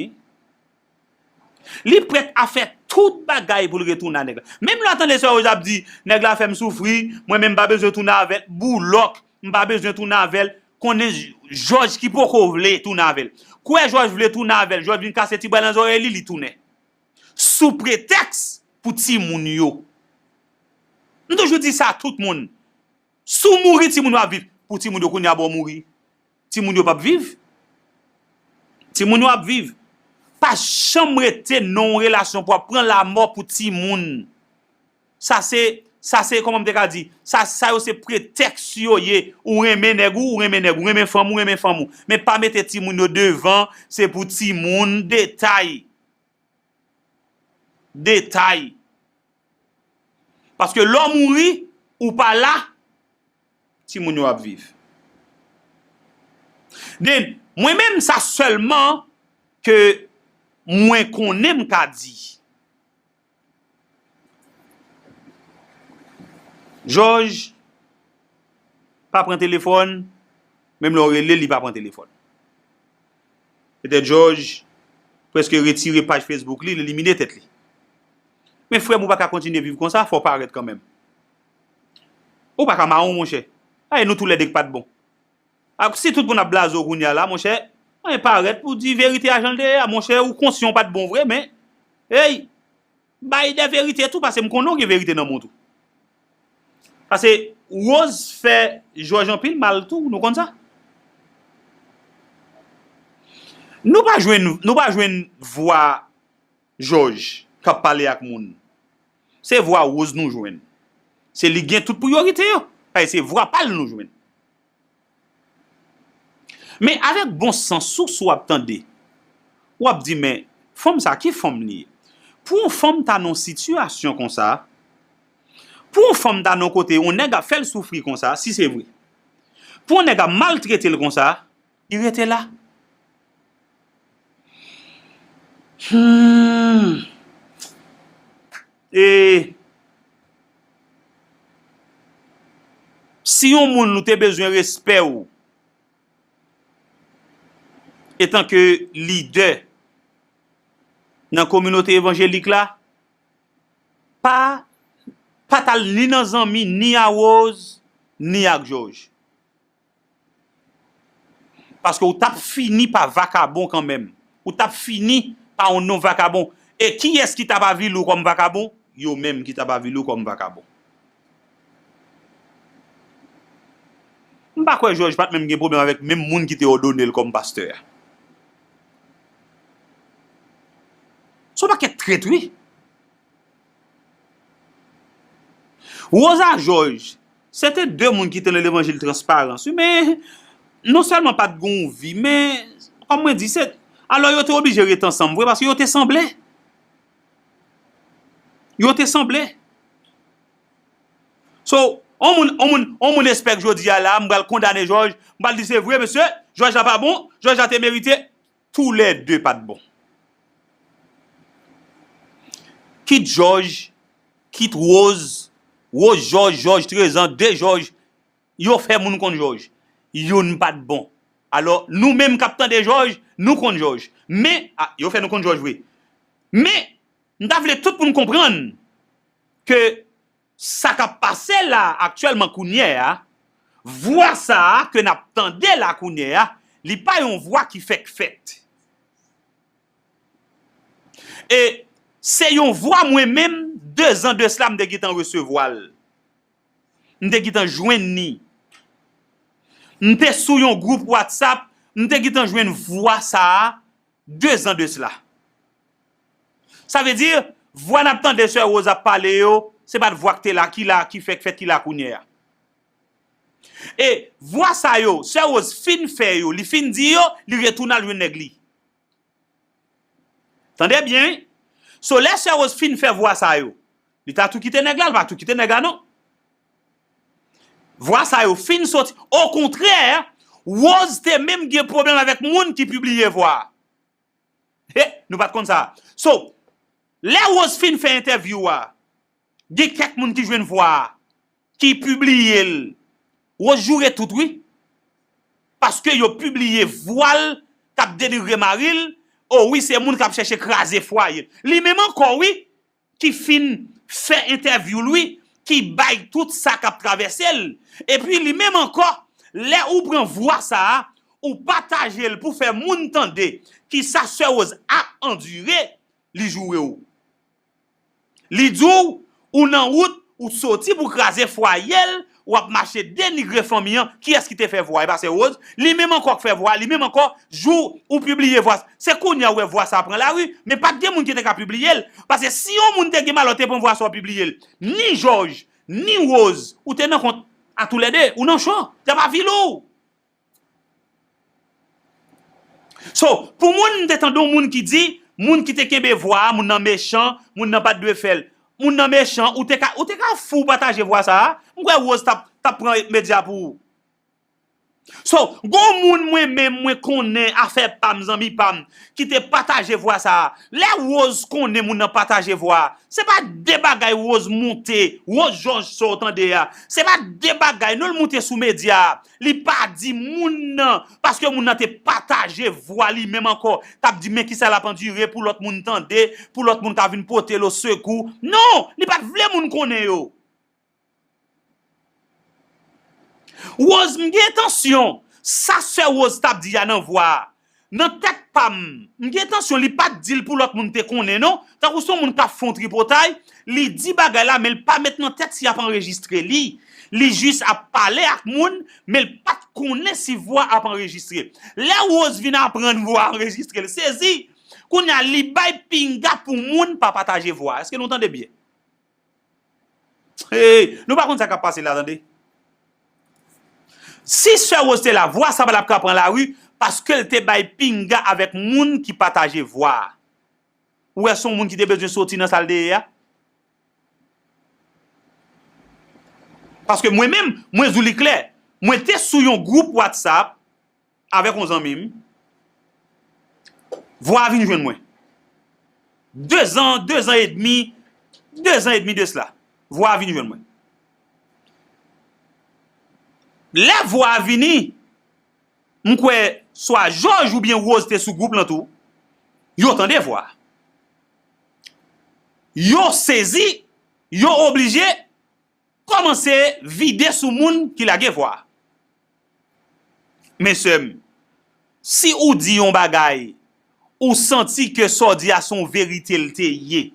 Li prèt a fè tout bagay pou l retounen a nèg la. Menm lè w tande sè Rose ap di, nèg la fè m soufri, mwen menm m pa bezwen tounen avè l, boulòk, m pa bezwen tounen avè l, konnen Jòj ki poko vle tounen avè l. Kwè Jòj vle tounen avè l, Jòj vin kase ti bwa nan zòrèy li, li tounen. Sou pretèks pou timoun yo. M toujou di sa a tout moun. Si w mouri, timoun yo ap viv. Pou timoun yo kounye a bò mouri. Timoun yo p ap viv. Timoun yo ap viv. Pa janm rete nan yon relasyon pou w ap pran lamò pou timoun. Sa se, sa se, kòman m te ka di? Sa, sa yo se pretèks yo ye. Ou renmen nèg ou, ou renmen nèg ou, ou renmen fanm ou, ou renmen fanm ou. Men pa mete timoun yo devan, se pou timoun, detay. Detay. Paske lè w mouri, ou pa la, timoun yo ap viv. Then, mwen menm, sa sèlman ke mwen konnen m ka di. Jòj pa pran telefòn, menm lè w rele l, li pa pran telefòn. Petèt Jòj prèske retire paj Facebook li, l elimine tèt li. Men frè m, ou pa ka kontinye viv konsa, fò w parèt kanmenm. Ou pa ka mawon, monchè. Ay, nou toulède k pa t bon. Ak si tout moun ap blaze w kounye a la, monchè, anyen parèt pou di verite a jan l te ye a, monchè, ou konsyan w pa t bon vre, men, ey, bay de verite tou, paske m konnen w gen verite nan men w tou. Paske Rose fè Jòj anpil mal tou, nou konn sa. Nou pa jwenn, nou pa jwenn vwa Jòj k ap pale ak moun. Se vwa Rose nou jwenn. Se li gen tout priyorite yo. Paske se vwa pa l nou jwenn. Men avèk bon sans ou, si w ap tande, w ap di, men, fanm sa, ki fanm li ye? Pou yon fanm ta nan yon sitiyasyon konsa, pou yon fanm ta nan yon kote, yon nèg ap fè l soufri konsa, si se vre, pou yon nèg ap maltrete l konsa, li rete la. Hmm. E si yon moun ou te bezwen respè w, etanke lidè nan kominote evanjelik la, pa, pa t al ni nan zanmi, ni a Rose, ni ak Jòj. Paske ou t ap fini pa vakabon kanmenm. Ou t ap fini pa yon non vakabon. E kiyès ki t ap avili w kòm vakabon? Yo menm ki t ap avili w kòm vakabon. M pa kwè Jòj pa t menm gen pwoblèm avèk menm moun ki te òdone l kòm pastè a. Se yon pakèt trèt, wi. Rose a Jòj, se te de moun ki te nan levanjil transparans, wi, men non sèlman pa t gen yon vi, men, kòm mwen di, se, alò yo te oblije ret ansanm vre, paske yo te sanble. Yo te sanble. So, on moun, on moun, on moun espè k jodi a la, m pral kondane Jòj, m pral di se vre, mesye, Jòj la pa bon, Jòj la te merite, toulède pa t bon. Kit Jòj, kit Rose, Rose Jòj, Jòj Trezan, de Jòj, yo fè moun konn Jòj. Youn pa t bon. Alò, nou menm k ap tande Jòj, nou konn Jòj. Men, a, yo fè nou konn Jòj vre. Men, m ta vle tout moun konprann ke sa k ap pase la aktyèlman kounye a, vwa sa a ke n ap tande la kounye a, li pa yon vwa ki fèk fèt. E se yon vwa mwen menm, de zan de sila, m te gentan resevwa l. M te gentan jwenn ni. M te sou yon gwoup WhatsApp, m te gentan jwenn vwa sa a de zan de sila. Sa vle di, vwa n ap tande sè Rose ap pale yo, se pa t vwa k te la, ki la, ki fèk fèt, ki la kounye a. E vwa sa yo, sè Rose fin fè yo, li fin di yo, li retounen al jwenn nèg li. Tande byen, wi. So, lè sè Rose fin fè vwa sa yo, li ta tou kite nèg la, li pa tou kite nèg la, non. Vwa sa yo fin soti. Okontrè, Rose te menm gen pwoblèm avèk moun ki pibliye vwa a. He, nou pa t konn sa. So, lè Rose fin fè entèvyou a, gen kèk moun ki jwenn vwa a, ki pibliye l. Rose joure tout, wi. Paske yo pibliye vwa l k ap denigre mari l. O wi, se moun k ap chèche kraze fwaye l. Li menm ankò, wi, ki fin fè entèvyou l, wi, ki bay tout sa k ap travèse l. Epi li menm ankò, lè ou pran vwa sa a, ou pataje l pou fè moun tande kisa sè Rose ap andire, li joure w. Li di w, ou nan wout, ou soti pou kraze fwaye l, w ap mache denigre fanmi an. Kiyès ki te fè vwa? E pa sè Rose? Li menm ankò k fè vwa, li menm ankò, jou ou pibliye vwa. Se kounye a ou wè vwa sa a pran lari, men pa t gen moun ki te ka pibliye l. Paske si yon moun te gen malè te pran vwa sa a pibliye l, ni Jòj, ni Rose, ou te nan kont a toulède, ou nan cho, t ap avili w. So, pou moun, m te tande yon moun ki di, moun ki te kenbe vwa a, moun nan mechan, moun nan pa t dwe fè l. Moun nan mechan, ou te ka, ou te ka fou pataje vwa sa a. M kwè Rose t ap, t ap pran medya pou ou. So, gon moun mwen menm mwen konnen afè pa m, zanmi pa m, ki te pataje vwa sa a. Lè Rose konnen moun nan pataje vwa a, se pa de bagay Rose moute, Rose Jòj sa w tande a. Se pa de bagay, non, l moute sou medya a. Li pa di moun nan, paske moun nan te pataje vwa li menm ankò, t ap di, men kisa l ap andire pou lòt moun tande, pou lòt moun ka vin pote l o sekou. Non, li pa t vle moun konnen yo. Rose, m gen entansyon, sa sè Rose t ap di a nan vwa a, nan tèt pa m, m gen entansyon li pa t di l pou lòt moun te konnen non. Tankou se yon moun k ap fè yon tripotay, li di bagay la, men l pa met nan tèt si y ap anrejistre li. Li jis ap pale ak moun, men l pa t konnen si vwa ap anrejistre. Lè Rose vin aprann vwa anrejistre, l sezi. Kounye a, li bay pinga pou moun pa pataje vwa. Èske nou tande byen? Hey, nou pa konn sa k ap pase la, tande. Si sè Rose te la, vwa sa pa t ap ka pran lari, paske l te bay pinga avèk moun ki pataje vwa a. Ou wè, se yon moun ki te bezwen soti nan sa l te ye a. Paske mwen menm, mwen di w li klè, mwen te sou yon gwoup WhatsApp avèk yon zanmi m, vwa a vin jwenn mwen. De zan, de zan edmi, de zan edmi de sila, vwa a vin jwenn mwen. Lè vwa a vini, m kwè swa Jòj oubyen Rose te sou gwoup lan tou, yo tande vwa a. Yo sezi, yo oblije kòmanse vide sou moun ki lage vwa a. Men sè m, si ou di yon bagay, ou santi ke sa w di a se yon verite l te ye,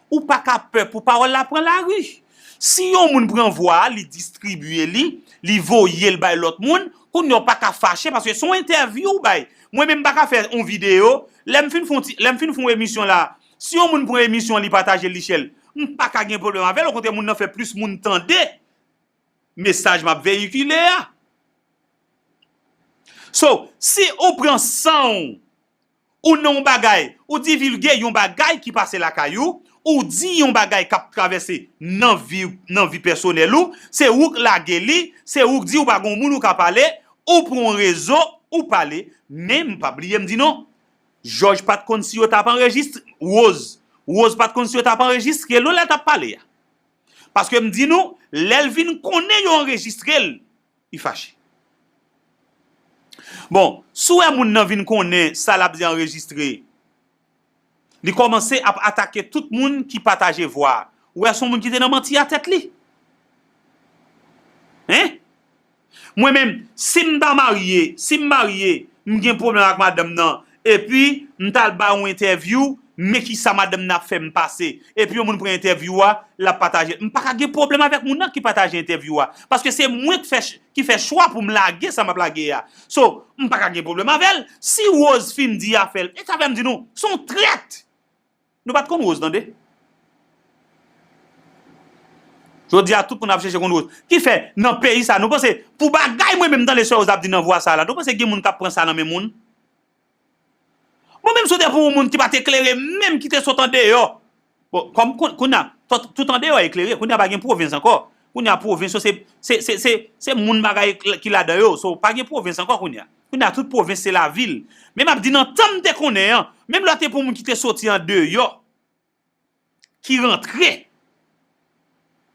ou pa ka pè pou pawòl la pran lari. Si yon moun pran vwa a, li distribye li, li voye l bay lòt moun, kounye a w pa ka fache paske se yon entèvyou w bay. Mwen menm m pa ka fè yon videyo, lè m fin fè yon ti, lè m fin fè yon emisyon la, si yon moun pran emisyon an, li pataje l, li share l, m pa ka gen pwoblèm avè l, okontrè moun nan fè plis moun tande mesaj m ap veyikile a. So, si ou pran san w, ou nan yon bagay, ou divilge yon bagay ki pase lakay ou, ou di yon bagay k ap travèse nan vi, nan vi pèsonèl ou, se ou k lage li, se ou k di ou pa gen yon moun ou ka pale, ou pran yon rezo, ou pale, men m pa bliye m di non. Jòj pa t konn si yo t ap anrejistre, Rose, Rose pa t konn si yo t ap anrejistre l non lè l t ap pale a. Paske m di nou, lè l vin konnen yo anrejistre l, li fache. Bon, si w wè moun nan vin konnen sa l ap di anrejistre, li kòmanse ap atake tout moun ki pataje vwa a. Ou wè se yon moun ki te nan manti a tèt li. Hein? Mwen menm, si m ta marye, si m marye, m gen pwoblèm ak madanm nan, epi m t al bay yon entèvyou, Men kisa madanm nan ap fè m pase. Epi yon moun pran entèvyou a, l ap pataje l. M pa ka gen pwoblèm avèk moun nan ki pataje entèvyou a. Paske se mwen k fè ch-, ki fè chwa pou m lage sa m ap lage a. So, m pa ka gen pwoblèm avè l. Si Rose fin di afè l, e sa fè m di nou, se yon trèt. Nou pa t konn Rose, tande. Jodi a, tout moun ap chèche konn Rose. Ki fè, nan peyi sa, nou panse, pou bagay mwen menm tande sè Rose ap di nan vwa sa la, nou panse gen moun k ap pran sa nan men moun? Bon, menm si w te pran yon moun ki pa t eklere, menm ki te sot andeyò. Bon, kòm kou-, kounye a, tout, tout andeyò eklere, kounye a pa gen pwovens ankò. Kounye a pwovens yo, se, se, se, se, se moun bagay ki ladan yo. So, pa gen pwovens ankò kounye a. Kounye a, tout pwovens se lavil. Men m ap di nan tan m te konnen an, menm lè w te pran moun ki te soti andeyò, ki rantre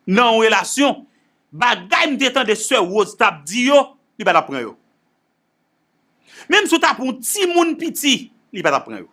nan yon relasyon, bagay m te tande sè Rose t ap di yo, li pa t ap pran yo. Menm si w ta pran yon timoun piti, li pa t ap pran yo.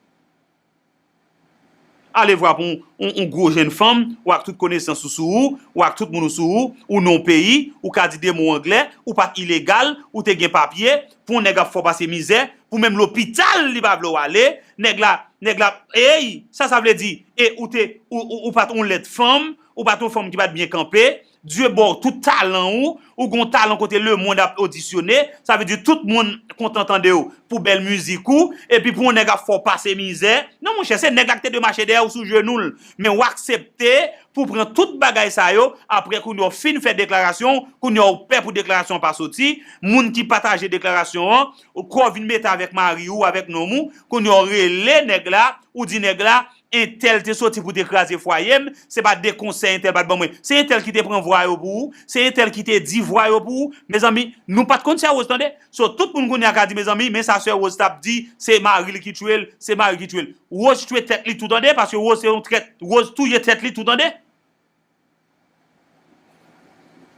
Alevwa pou yon, yon, yon gwo jenn fanm, ou ak tout konesans ou sou ou, ou ak tout moun ou sou ou, ou nan yon peyi, ou ka di de mo anglè, ou pa t ilegal, ou te gen papye, pou yon nèg ap fè w pase mizè, pou menm lopital li pa vle w ale, nèg la, nèg la, ey, sa sa vle di, e ou te, ou, ou, ou pa t yon lèd fanm, ou pa t yon fanm ki pa t byen kanpe, Dye ba w tout talan ou, ou gon talan kote lemonn ap odisyone, sa vle di tout moun kontan tande w pou bèl mizik ou, epi pou yon nèg ap fè w pase mizè. Non, monchè, se nèg la ki te dwe mache dèyè w sou jenou l. Men w aksepte pou pran tout bagay sa yo, apre kounye a w fin fè deklarasyon, kounye a w pè pou deklarasyon an pa soti, moun ki pataje deklarasyon an, ou kò vin mete avèk mari ou, avèk nonm ou, kounye a w rele nèg la, ou di nèg la, entèl te soti pou te kraze fwaye m, se pa de konsèy entèl pa t ban mwen. Se entèl ki te pran vwa yo pou ou, se entèl ki te di vwa yo pou ou. Mezanmi, nou pa t konn sè Rose, tande. So, tout moun kounye a ka di, mezanmi, men sa sè Rose t ap di, se mari l ki tchwe l, se mari ki tchwe l. Rose tchwe tèt li tou, tande, paske Rose se yon trèt. Rose touye tèt li tou, tande.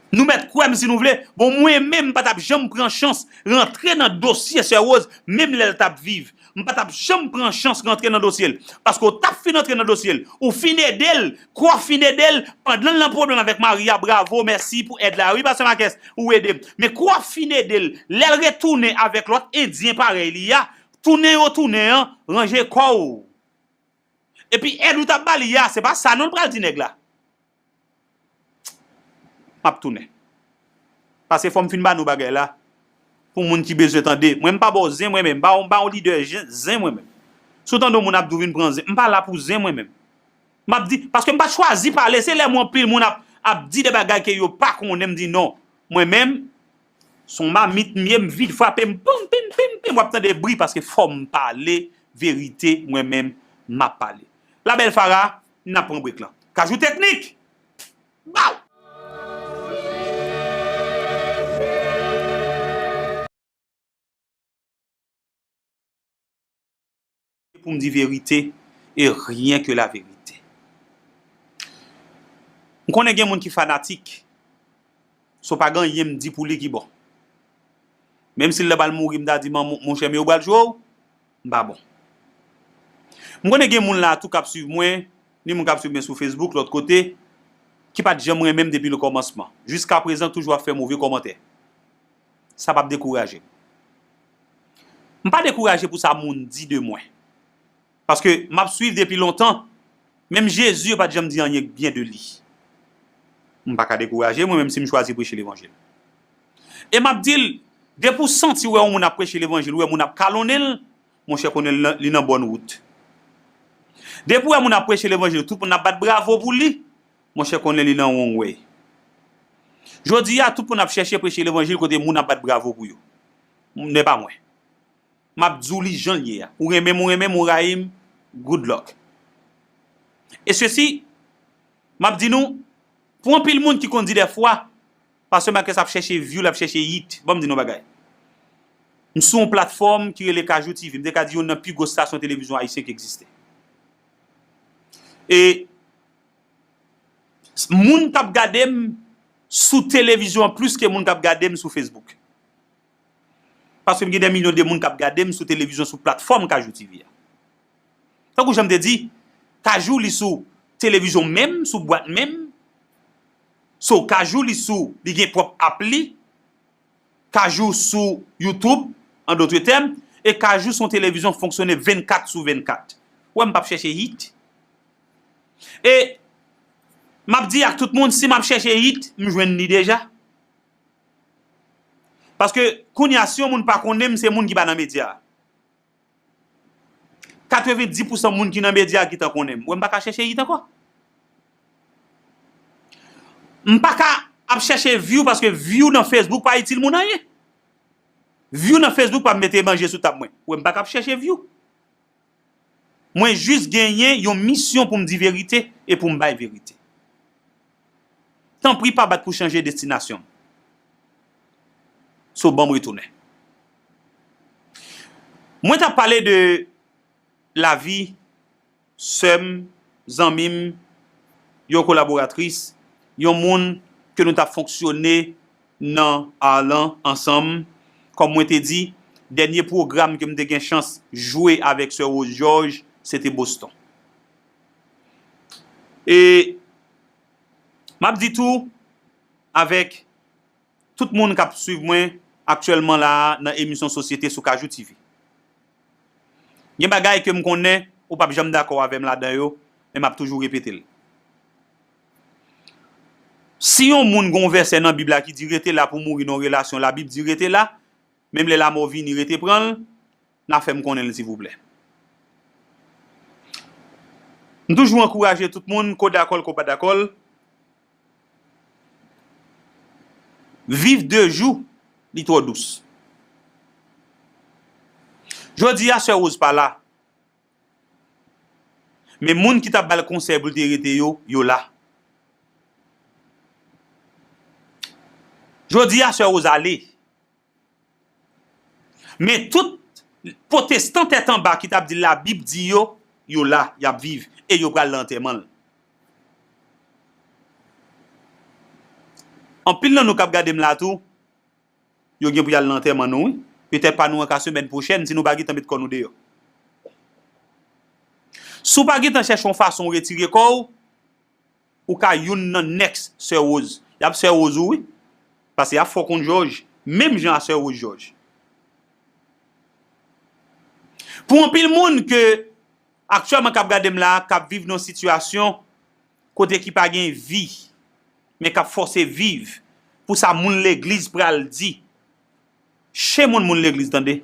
Nou mèt kwè m si nou vle. Bon, mwen menm, m pa t ap janm pran chans rantre nan dosye sè Rose, menm lè l t ap viv. M pa t ap janm pran chans rantre nan dosye l. Paske w t ap fin antre nan dosye l. Ou fin ede l, kwa w fin ede l, pandan l nan pwoblèm avèk mari a, bravo, mèsi pou èd la. Wi, pastè Marques, ou ede m. Men kwa w fin ede l, lè l retounen avèk lòt endyen parèy li a, tounen yo tounen an, ranje kò w. Epi èd ou t ap ba li a, se pa sa non l pral di nèg la. M ap tounen. Paske fò m fin ba nou bagay la. Pou moun ki bezwen tande. Mwen, m pa ba w zen, mwen menm. M pa, m pa yon lidè zen, zen, mwen menm. Si w tande yon moun ap di w vin pran zen, m pa la pou zen, mwen menm. M ap di, paske m pa t chwazi pale, se lè mwen anpil moun ap, ap di de bagay ke yo pa konnen, m di non. Mwen menm, se yon mamit m ye, m vide frape m, pim, pim, pim, pim, w ap tande bri, paske fò m pale verite, mwen menm, m ap pale. La belle Farah, n ap pran break lan. Kajou Teknik! Baw! Pou m di verite, e rien que la vérité. M konnen gen moun ki fanatik, so pa gen anyen m di pou li ki bon. Menm si l ta pral mouri, m ta di, "Man, mon, monchè, men yo pral jwe w," m pa bon. M konnen gen moun la tou k ap swiv mwen, ni moun k ap swiv mwen sou Facebook, lòt kote, ki pa t janm renmen m depi le kòmansman. Jiska prezan, toujou ap fè move kòmantè. Sa p ap dekouraje m. M pa dekouraje pou sa moun di de mwen. Paske m ap swiv depi lontan. Menm Jezi, yo pa t janm di anyen byen de li. M pa ka dekouraje, mwen menm si m chwazi preche levanjil. E m ap di l, depi w santi w wè yon moun ap preche levanjil, ou wè moun ap kalonnen l, monchè, konnen l nan, li nan bòn wout. Depi w wè moun ap preche levanjil, tout moun ap bat bravo pou li, monchè, konnen li nan wrong way. Jodi a, tout moun ap chèche preche levanjil kote moun ap bat bravo pou yo. Nè pa mwen. M ap di w li jan l ye a. Ou renmen m, ou renmen m, ou rayi m, good luck. E sesi, m ap di nou, pou anpil moun ki konn di dèfwa, pastè Marques ap chèche view, l ap chèche hit. Ban m di nou yon bagay. M sou yon platfòm ki rele Kajou T V. M te ka di youn nan pi gwo estasyon televizyon ayisyen ki egziste. E moun k ap gade m sou televizyon an plis ke moun k ap gade m sou Facebook. Paske m gen dè milyon de moun k ap gade m sou televizyon, sou platfòm Kajou T V a. Tankou jan m te di, Kajou li sou televizyon menm, sou bwat menm. So, Kajou li sou, li gen pwòp app li. Kajou sou YouTube, an dòt tèm, e Kajou se yon televizyon k fonksyone vennkat sou vennkat. Ou wè m p ap chèche hit. E m ap di ak tout moun, si m ap chèche hit, m jwenn li deja. Paske kounye a, si yon moun pa konnen m, se moun ki pa nan medya a. Katrevenndis pousan moun ki nan medya a gentan konnen m. Ou wè m pa ka chèche hit ankò. M pa ka ap chèche view paske view nan Facebook pa itil moun anyen. View nan Facebook pa mete manje sou tab mwen. Ou wè m pa ka ap chèche view. Mwen jis genyen yon misyon pou m di verite e pou m bay verite. Tanpri pa bat pou chanje destinasyon m. So, ban m retounen. Mwen t ap pale de lavi sè m, zanmi m, yon kolaboratris, yon moun ke nou t ap fonksyone nan Arlan ansanm. Kòm mwen te di, dènye pwogram ke m te gen chans jwe avèk sè Rose Georges, se te Boston. E m ap di tou, avèk tout moun k ap swiv mwen aktyèlman la a nan emisyon Sosyete sou Kajou T V. Gen bagay ke m konnen ou p ap janm dakò avè m ladan yo, men m ap toujou repete l. Si yon moun gen yon vèsè nan Bib la ki di rete la pou mouri nan yon relasyon, Labib di rete la, menm lè lamò vini rete pran l, n a fè m konnen l silvouplè. M toujou ankouraje tout moun, ko dakò l, ko pa dakò l, viv de jou, li twò dous. Jodi a, sè Rose pa la. Men moun ki t ap ba l konsèy pou l te rete yo, yo la. Jodi a, sè Rose ale. Men tout pwotestan tèt anba ki t ap di Labib di yo, yo la, y ap viv, e yo pral nan antèman l. Anpil nan nou k ap gade m la tou, yo gen pou y al nan antèman nou, wi. Petèt pa nou an ka semèn pwochèn, si nou pa gentan met kò nou deyò. Si w pa gentan chèche yon fason w retire kò w, ou ka youn nan next sè Rose. Y ap sè Rose ou, wi. Paske y ap fè w konn Jòj, menm jan a sè Rose Jòj. Pou anpil moun ke aktyèlman k ap gade m la, k ap viv nan yon sitiyasyon kote ki pa gen vi, men k ap fòse viv pou sa moun legliz pral di. Shame on moun legliz, tande.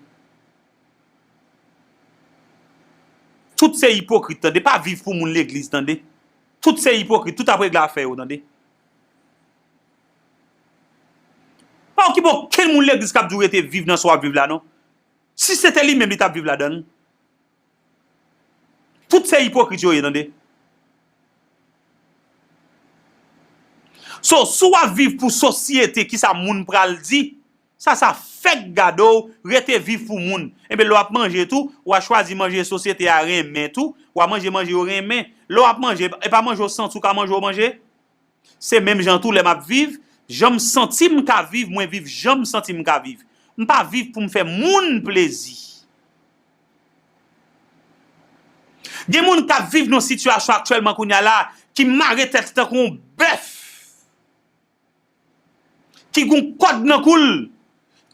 Tout se ipokrit, tande. Pa viv pou moun legliz, tande. Tout se ipokrit, tout ap regle afè yo, tande. Pa okipe okenn moun legliz k ap di w rete viv nan sa w ap viv la, non. Si se te li menm, li t ap viv ladan l. Tout se ipokrit yo ye, tande. So, si w ap viv pou sosyete, kisa moun pral di, sa, sa fèk gade w rete viv pou moun. Enben, lè w ap manje tou, w a chwazi manje sosyete a renmen tou, w a manje manje yo renmen. Lè w ap manje, e pa manje w santi w ka manje w manje. Se menm jan tou lè m ap viv, jan m santi m ka viv, mwen viv jan m santi m ka viv. M pa viv pou m fè moun plezi. Gen moun k ap viv nan sitiyasyon aktyèlman kounye a la, ki mare tèt li tankou yon bèf, ki gen yon kòd nan kou l,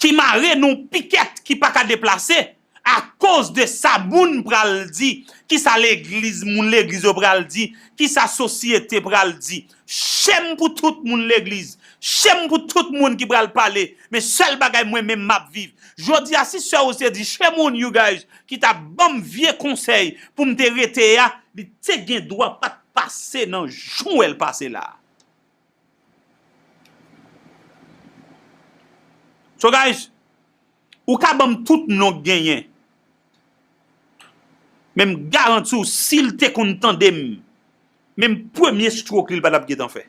ki mare nan yon pikèt ki pa ka deplase, akoz de sa moun pral di, kisa legliz, moun legliz yo pral di, kisa sosyete pral di. Shame pou tout moun legliz, shame pou tout moun ki pral pale, men sèl bagay mwen menm m ap viv. Jodi a, si sè Rose te di, shame on you guys, ki t ap ban m vye konsèy pou m te rete a, li te gen dwa pa t pase nan jan w wè l pase la a. So guys, ou ka ban m tout non k genyen, men m garanti w, si l te konn tande m, menm premye stroke li, l pa t ap gentan fè.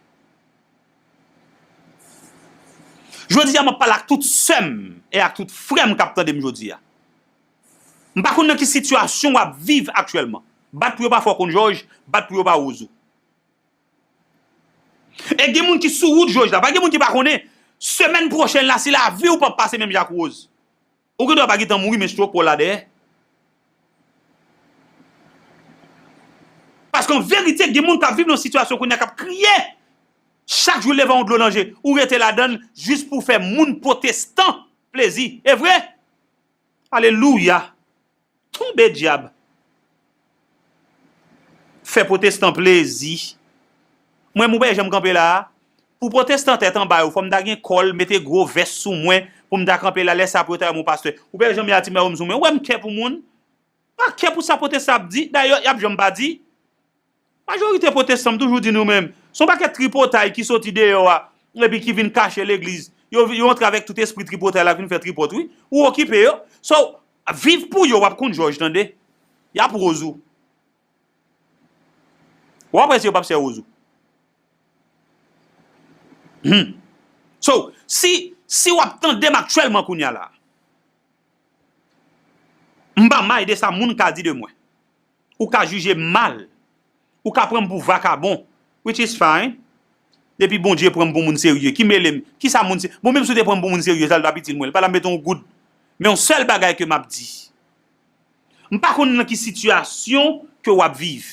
Jodi a, m ap pale ak tout sè m e ak tout frè m k ap tande m jodi a. M pa konn nan ki sitiyasyon w ap viv aktyèlman. Bat pou yo pa fè w konn Jòj, bat pou yo pa woz ou. E gen moun ki sou wout Jòj la. Pa gen moun ki pa konnen. Semèn pwochèn la, si lavi w p ap pase menm jan ak Rose, ou gendwa pa gentan mouri, men stroke pran w la dèyè. Paske an verite, gen moun k ap viv nan sitiyasyon kounye a k ap kriye. Chak jou leve yon dlo nan je. Ou rete ladan l jis pou fè moun pwotestan plezi. E vre? Alelouya! Tonbe dyab! fè pwotestan plezi. Mwen, m, ou pa janm kanpe la a. Pou pwotestan tèt anba yo, fò m ta gen kòl, mete gwo vès sou mwen, pou m ta kanpe la, lè sa pou yo ta wè m yon pastè. Ou pa janm yon ti mè sou mwen. Ou wè m kè pou moun? Pa kè pou sa pwotestan ap di. Dayè, y ap janm pa di. Majorite pwotestan, m toujou di nou menm, se yon pakèt tripotay ki soti deyò a, epi ki vin kache legliz. Yo, yo antre avèk tout espri tripotay la, vin fè tripòt, wi. Ou okipe yo. So, viv pou yo, w ap konn jòj, tande. Y ap woz ou. W ap wè si yo p ap sèwoz ou. Hmm. So, si, si w ap tande m aktyèlman kounye a la, m pa may de sa moun ka di de mwen. Ou ka jije m mal. Ou ka pran m pou vakabon, which is fine. Depi Bondye pran m pou moun serye, ki mele m? Kisa moun se? Bon, menm si w te pran m pou moun serye, sa l t ap itil mwen. L pa t ap mete yon goud. Men yon sèl bagay ke m ap di. M pa konn nan ki sitiyasyon ke w ap viv.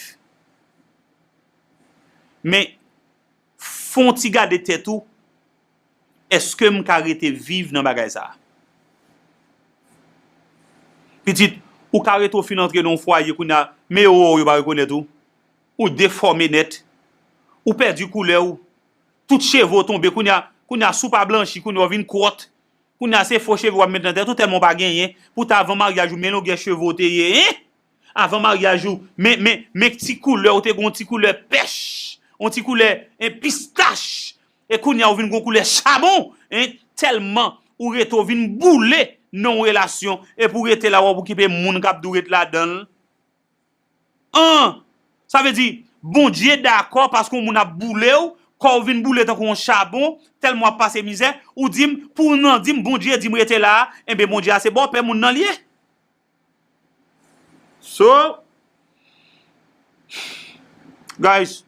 Men, fè yon ti gade tèt ou, èske m ka rete viv nan bagay sa a? Pitit, ou ka rete w fin antre nan yon fwaye kounye a, men yo wè w, yo pa rekonèt ou. Ou defòme nèt. Ou pèdi koulè w. Tout cheve w tonbe. Kounye a, kounye a, si w pa blanchi, kounye a, w vin kwòt. Kounye a, se fo cheve w ap met nan tèt ou, tèlman w pa genyen. Poutan, avan maryaj ou, men longè cheve w te ye, en? Avan maryaj ou, men, men, men ti koulè, ou te gen yon ti koulè pèch, yon ti koulè, en, pistach. E kounye a, ou vin gen yon koulè chabon, en? Tèlman ou rete, ou vin boule nan yon relasyon, epi w rete la, w ap okipe moun k ap di w ret ladan l. An! Sa vle di, Bondye dakò paske yon moun ap boule w, kò w vin boule tankou yon chabon, tèlman w ap pase mizè, ou di m, pou w nan di m, Bondye di m rete la a, enben Bondye a se bòpè moun nan l ye. So, guys,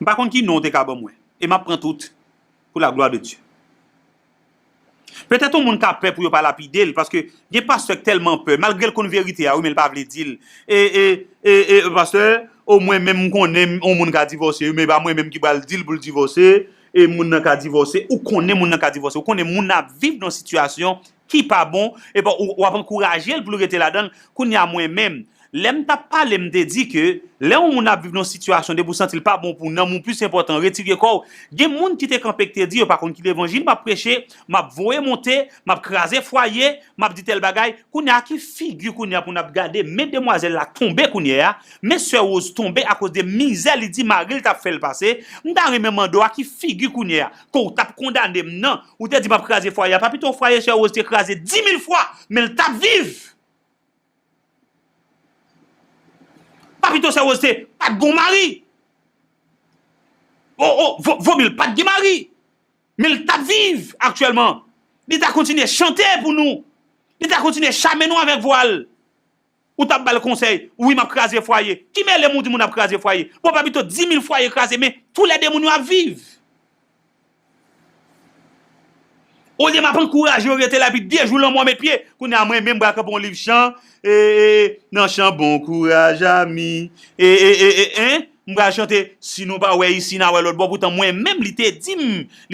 m pa konn ki non w te ka ban mwen, e m ap pran tout, pour la gloire de Dieu. Petèt yon moun ka pè pou yo pa lapide l, paske gen pastè k tèlman pè, malgre l konn verite a, wi, men l pa vle di l. E, e, e, e, pastè, o mwen menm m konnen yon moun ka divòse, wi, men pa mwen menm ki pral di l pou l divòse, e moun nan ka divòse, ou konnen moun nan ka divòse, ou konnen moun nan ap viv nan yon sitiyasyon ki pa bon, epi w, w ap ankouraje l pou l rete ladan l. Kounye a mwen menm, lè m t ap pale, m te di ke lè yon moun ap viv nan yon sitiyasyon, depi w santi l pa bon pou nanm ou, plis enpòtan, retire kò w. Gen moun ki te kanpe k te di yo pa konn ki levanjil m ap preche, m ap voye monte, m ap kraze fwaye, m ap di tèl bagay. Kounye a, ki figi kounye a pou n ap gade men demwazèl la tonbe kounye a, men sè Rose tonbe akoz de mizè li di mari l t ap fè l pase. M ta renmen mande w a ki figi kounye a, ke w t ap kondane m nan, ou te di m ap kraze fwaye a, pa pito fwaye sè Rose te kraze dimil fwa, men l t ap viv. Pa pito sè Rose te pa t gon mari. O, o, vo, vomi l pa t gen mari. Men l t ap viv aktyèlman. Li ta kontinye chante pou nou. Li ta kontinye chame nou avèk vwa l. Ou t ap ba l konsèy. Wi, m ap kraze fwaye. Ki mele m ou di moun ap kraze fwaye? Bon, pa pito dimil fwaye kraze, men toulède moun yo ap viv. Olye m ap ankouraje yo rete la, epi de jou lanmò met pye. Kounye a, mwen menm, m pral kanpe yon liv chan, e, e, nan chan bon kouraj, ami. E, e, e, e, en? M pral chante, si nou pa wè isi, n a wè lòt bò. Poutan, mwen menm, li te di m,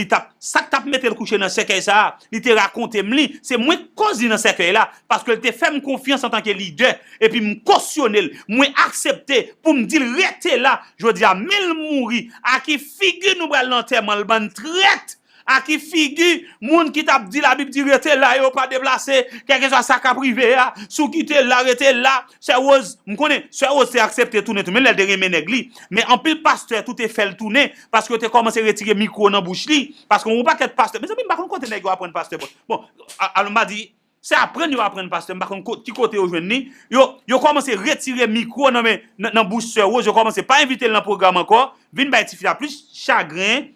li t ap, sa k t ap mete l kouche nan sèkèy sa a, li te rakonte m li, se mwen k koz li nan sèkèy la, paske l te fè m konfyans antanke lidè, epi m kosyone l, mwen aksepte pou m di l rete la, jodi a, men l mouri, a ki figi nou pral nan antèman l, bann trèt? A ki figi moun ki t ap di Labib di rete la, yo pa deplase, kèlkeswa sa k ap rive a, si w kite l la, rete la, sè Rose, m konnen, sè Rose te aksepte tounen tou, menm lè l te renmen nèg li, men anpil pastè tou te fè l tounen, paske yo te kòmanse retire mikwo nan bouch li, paske yon pakèt pastè, mezanmi, m pa konn kote nèg yo aprann pastè, bon, bon, a, alò m pa di, se aprann yo aprann pastè, m pa konn ko-, ki kote yo jwenn li, yo, yo kòmanse retire mikwo nan men, nan, nan bouch sè Rose, yo kòmanse pa envite l nan pwogram ankò, vin bay tifi a plis chagren,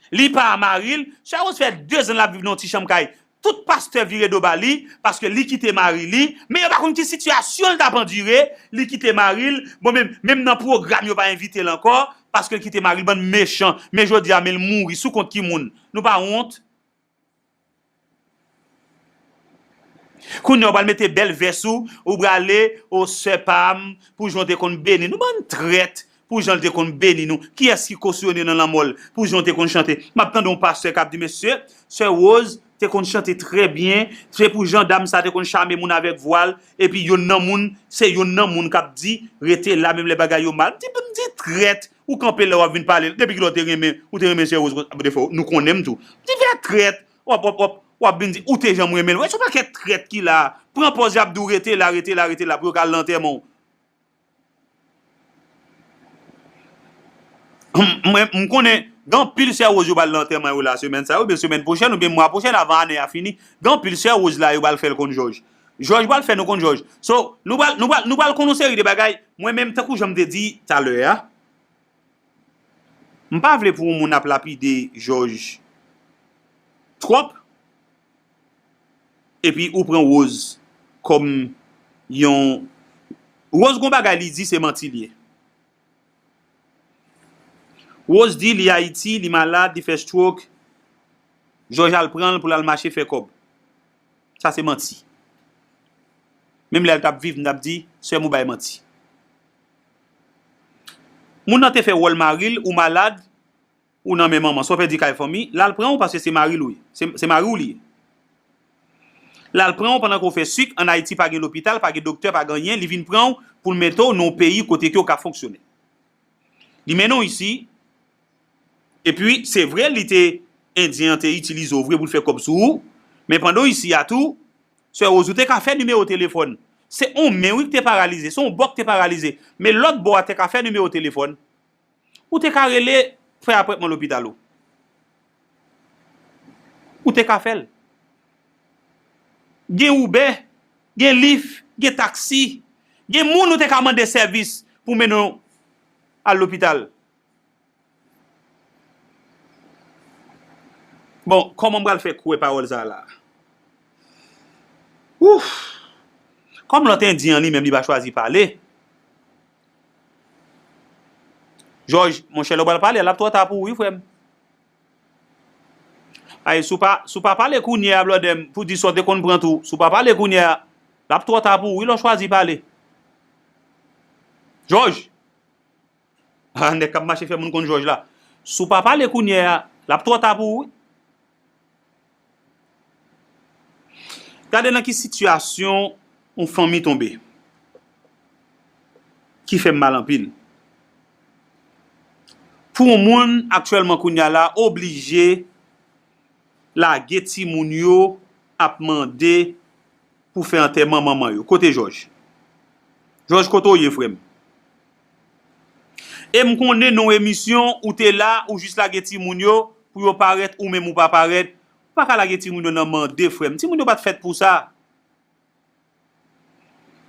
li pa a mari l, sè Rose fè dezan l ap viv nan yon ti chanm kay. Tout pastè vire do ba li, paske li kite mari li, men yo pa konn ki sitiyasyon l t ap andire, li kite mari l, bon, menm, menm nan pwogram yo pa envite l ankò, paske l kite mari l, bann mechan, men jodi a, men l mouri, sou kont ki moun? Nou pa wont? Kounye a, w pral mete bèl vès ou, ou prale, o sè pa m, pou jan w te konn beni nou, bann trèt, pou jan l te konn beni nou. Kiyès ki kosyone nan lanmò l, pou jan w te konn chante? M ap tande yon pastè k ap di, mesye, sè Rose, te konn chante trè byen, se pou jan dam sa te konn chame moun avèk vwa l, epi yonn nan moun, se yonn nan moun k ap di, rete la, menm lè bagay yo mal. M di, m di, trèt, ou kanpe la, w ap vin pale, depi kilè w te renmen, ou te renmen Sè Woz, defo, nou konnen m tou. M di, vè trèt, w ap, w ap, w ap, w ap vin di, ou te janm renmen l. Wè, se yon pakèt trèt ki la, pran pòz y ap di w rete la, rete la, rete la, pou yo ka al nan antèman w. Mwen, m konnen gen anpil Sè Woz yo pral nan antèman yo la, semèn sa, oubyen semèn pwochèn, oubyen mwa pwochèn, avan ane a fini. Gen anpil Sè Woz la, yo pral fè l konn Jòj. Jòj pral fè nou konn Jòj. So, nou pral, nou pral, nou pral konn yon seri de bagay. Mwen menm, tankou jan m te di talè a, m pa vle pou yon moun ap lapide Jòj twòp, epi ou pran Woz kòm yon, Woz gon bagay li di, se manti l ye. Woz di li Ayiti, li malad, li fè stroke, Jòj al pran l pou l al mache fè kòb. Sa se manti. Menm lè l t ap viv, m t ap di, sè m, ou bay manti. Moun nan te fè wòl mari l, ou malad, ou nan men manman, sa w pèdi kay fanmi, l al pran w paske se mari l ou ye. Se, se mari w li ye. L al pran w pandan ke w fè sik, ann Ayiti pa gen lopital, pa gen doktè, pa gen anyen, li vin pran w pou l mete w nan yon peyi kote ke w ka fonksyone. Li mennen w isi, epi se vre li te, Endyen an te itilize w vre pou l fè kòb sou ou, men pandan w isi a tou, Sè Woz, ou te ka fè nimewo telefòn. Se yon men wi ki te paralize, se yon bò ki te paralize, men lòt bò a te ka fè nimewo telefòn. Ou te ka rele fè apwentman lopital ou. Ou te ka fè l. Gen Uber, gen Lyft, gen taksi, gen moun ou te ka mande sèvis pou mennen w al lopital. Bon, kòman m pral fè kwè pawòl sa la? Ouf! Kòm lòt endyen an li menm li pa chwazi pale. Jòj, monchè, lè w pral pale a, l ap twò ta pou ou wi, frè m. Ay, si w pa, si w pa pale kounye a, blòdè m, pou di sa w te konn pran tou, si w pa pale kounye a, l ap twò ta pou ou wi, lè w chwazi pale. Jòj! Ah, nèg k ap mache fè moun konn Jòj la. Si w pa pale kounye a, l ap twò ta pou ou wi. Gade nan ki sitiyasyon yon fanmi tonbe, ki fè m mal anpil. Pou yon moun aktyèlman kounye a la oblije lage timoun yo ap mande pou fè antèman manman yo. Kote Jòj? Jòj, kote w ye, frè m? E m konnen nan yon emisyon, ou te la, ou jis lage timoun yo pou yo parèt, ou menm ou pa parèt. Ou pa ka lage timoun yo nan mande, frè m. Timoun yo pa t fèt pou sa.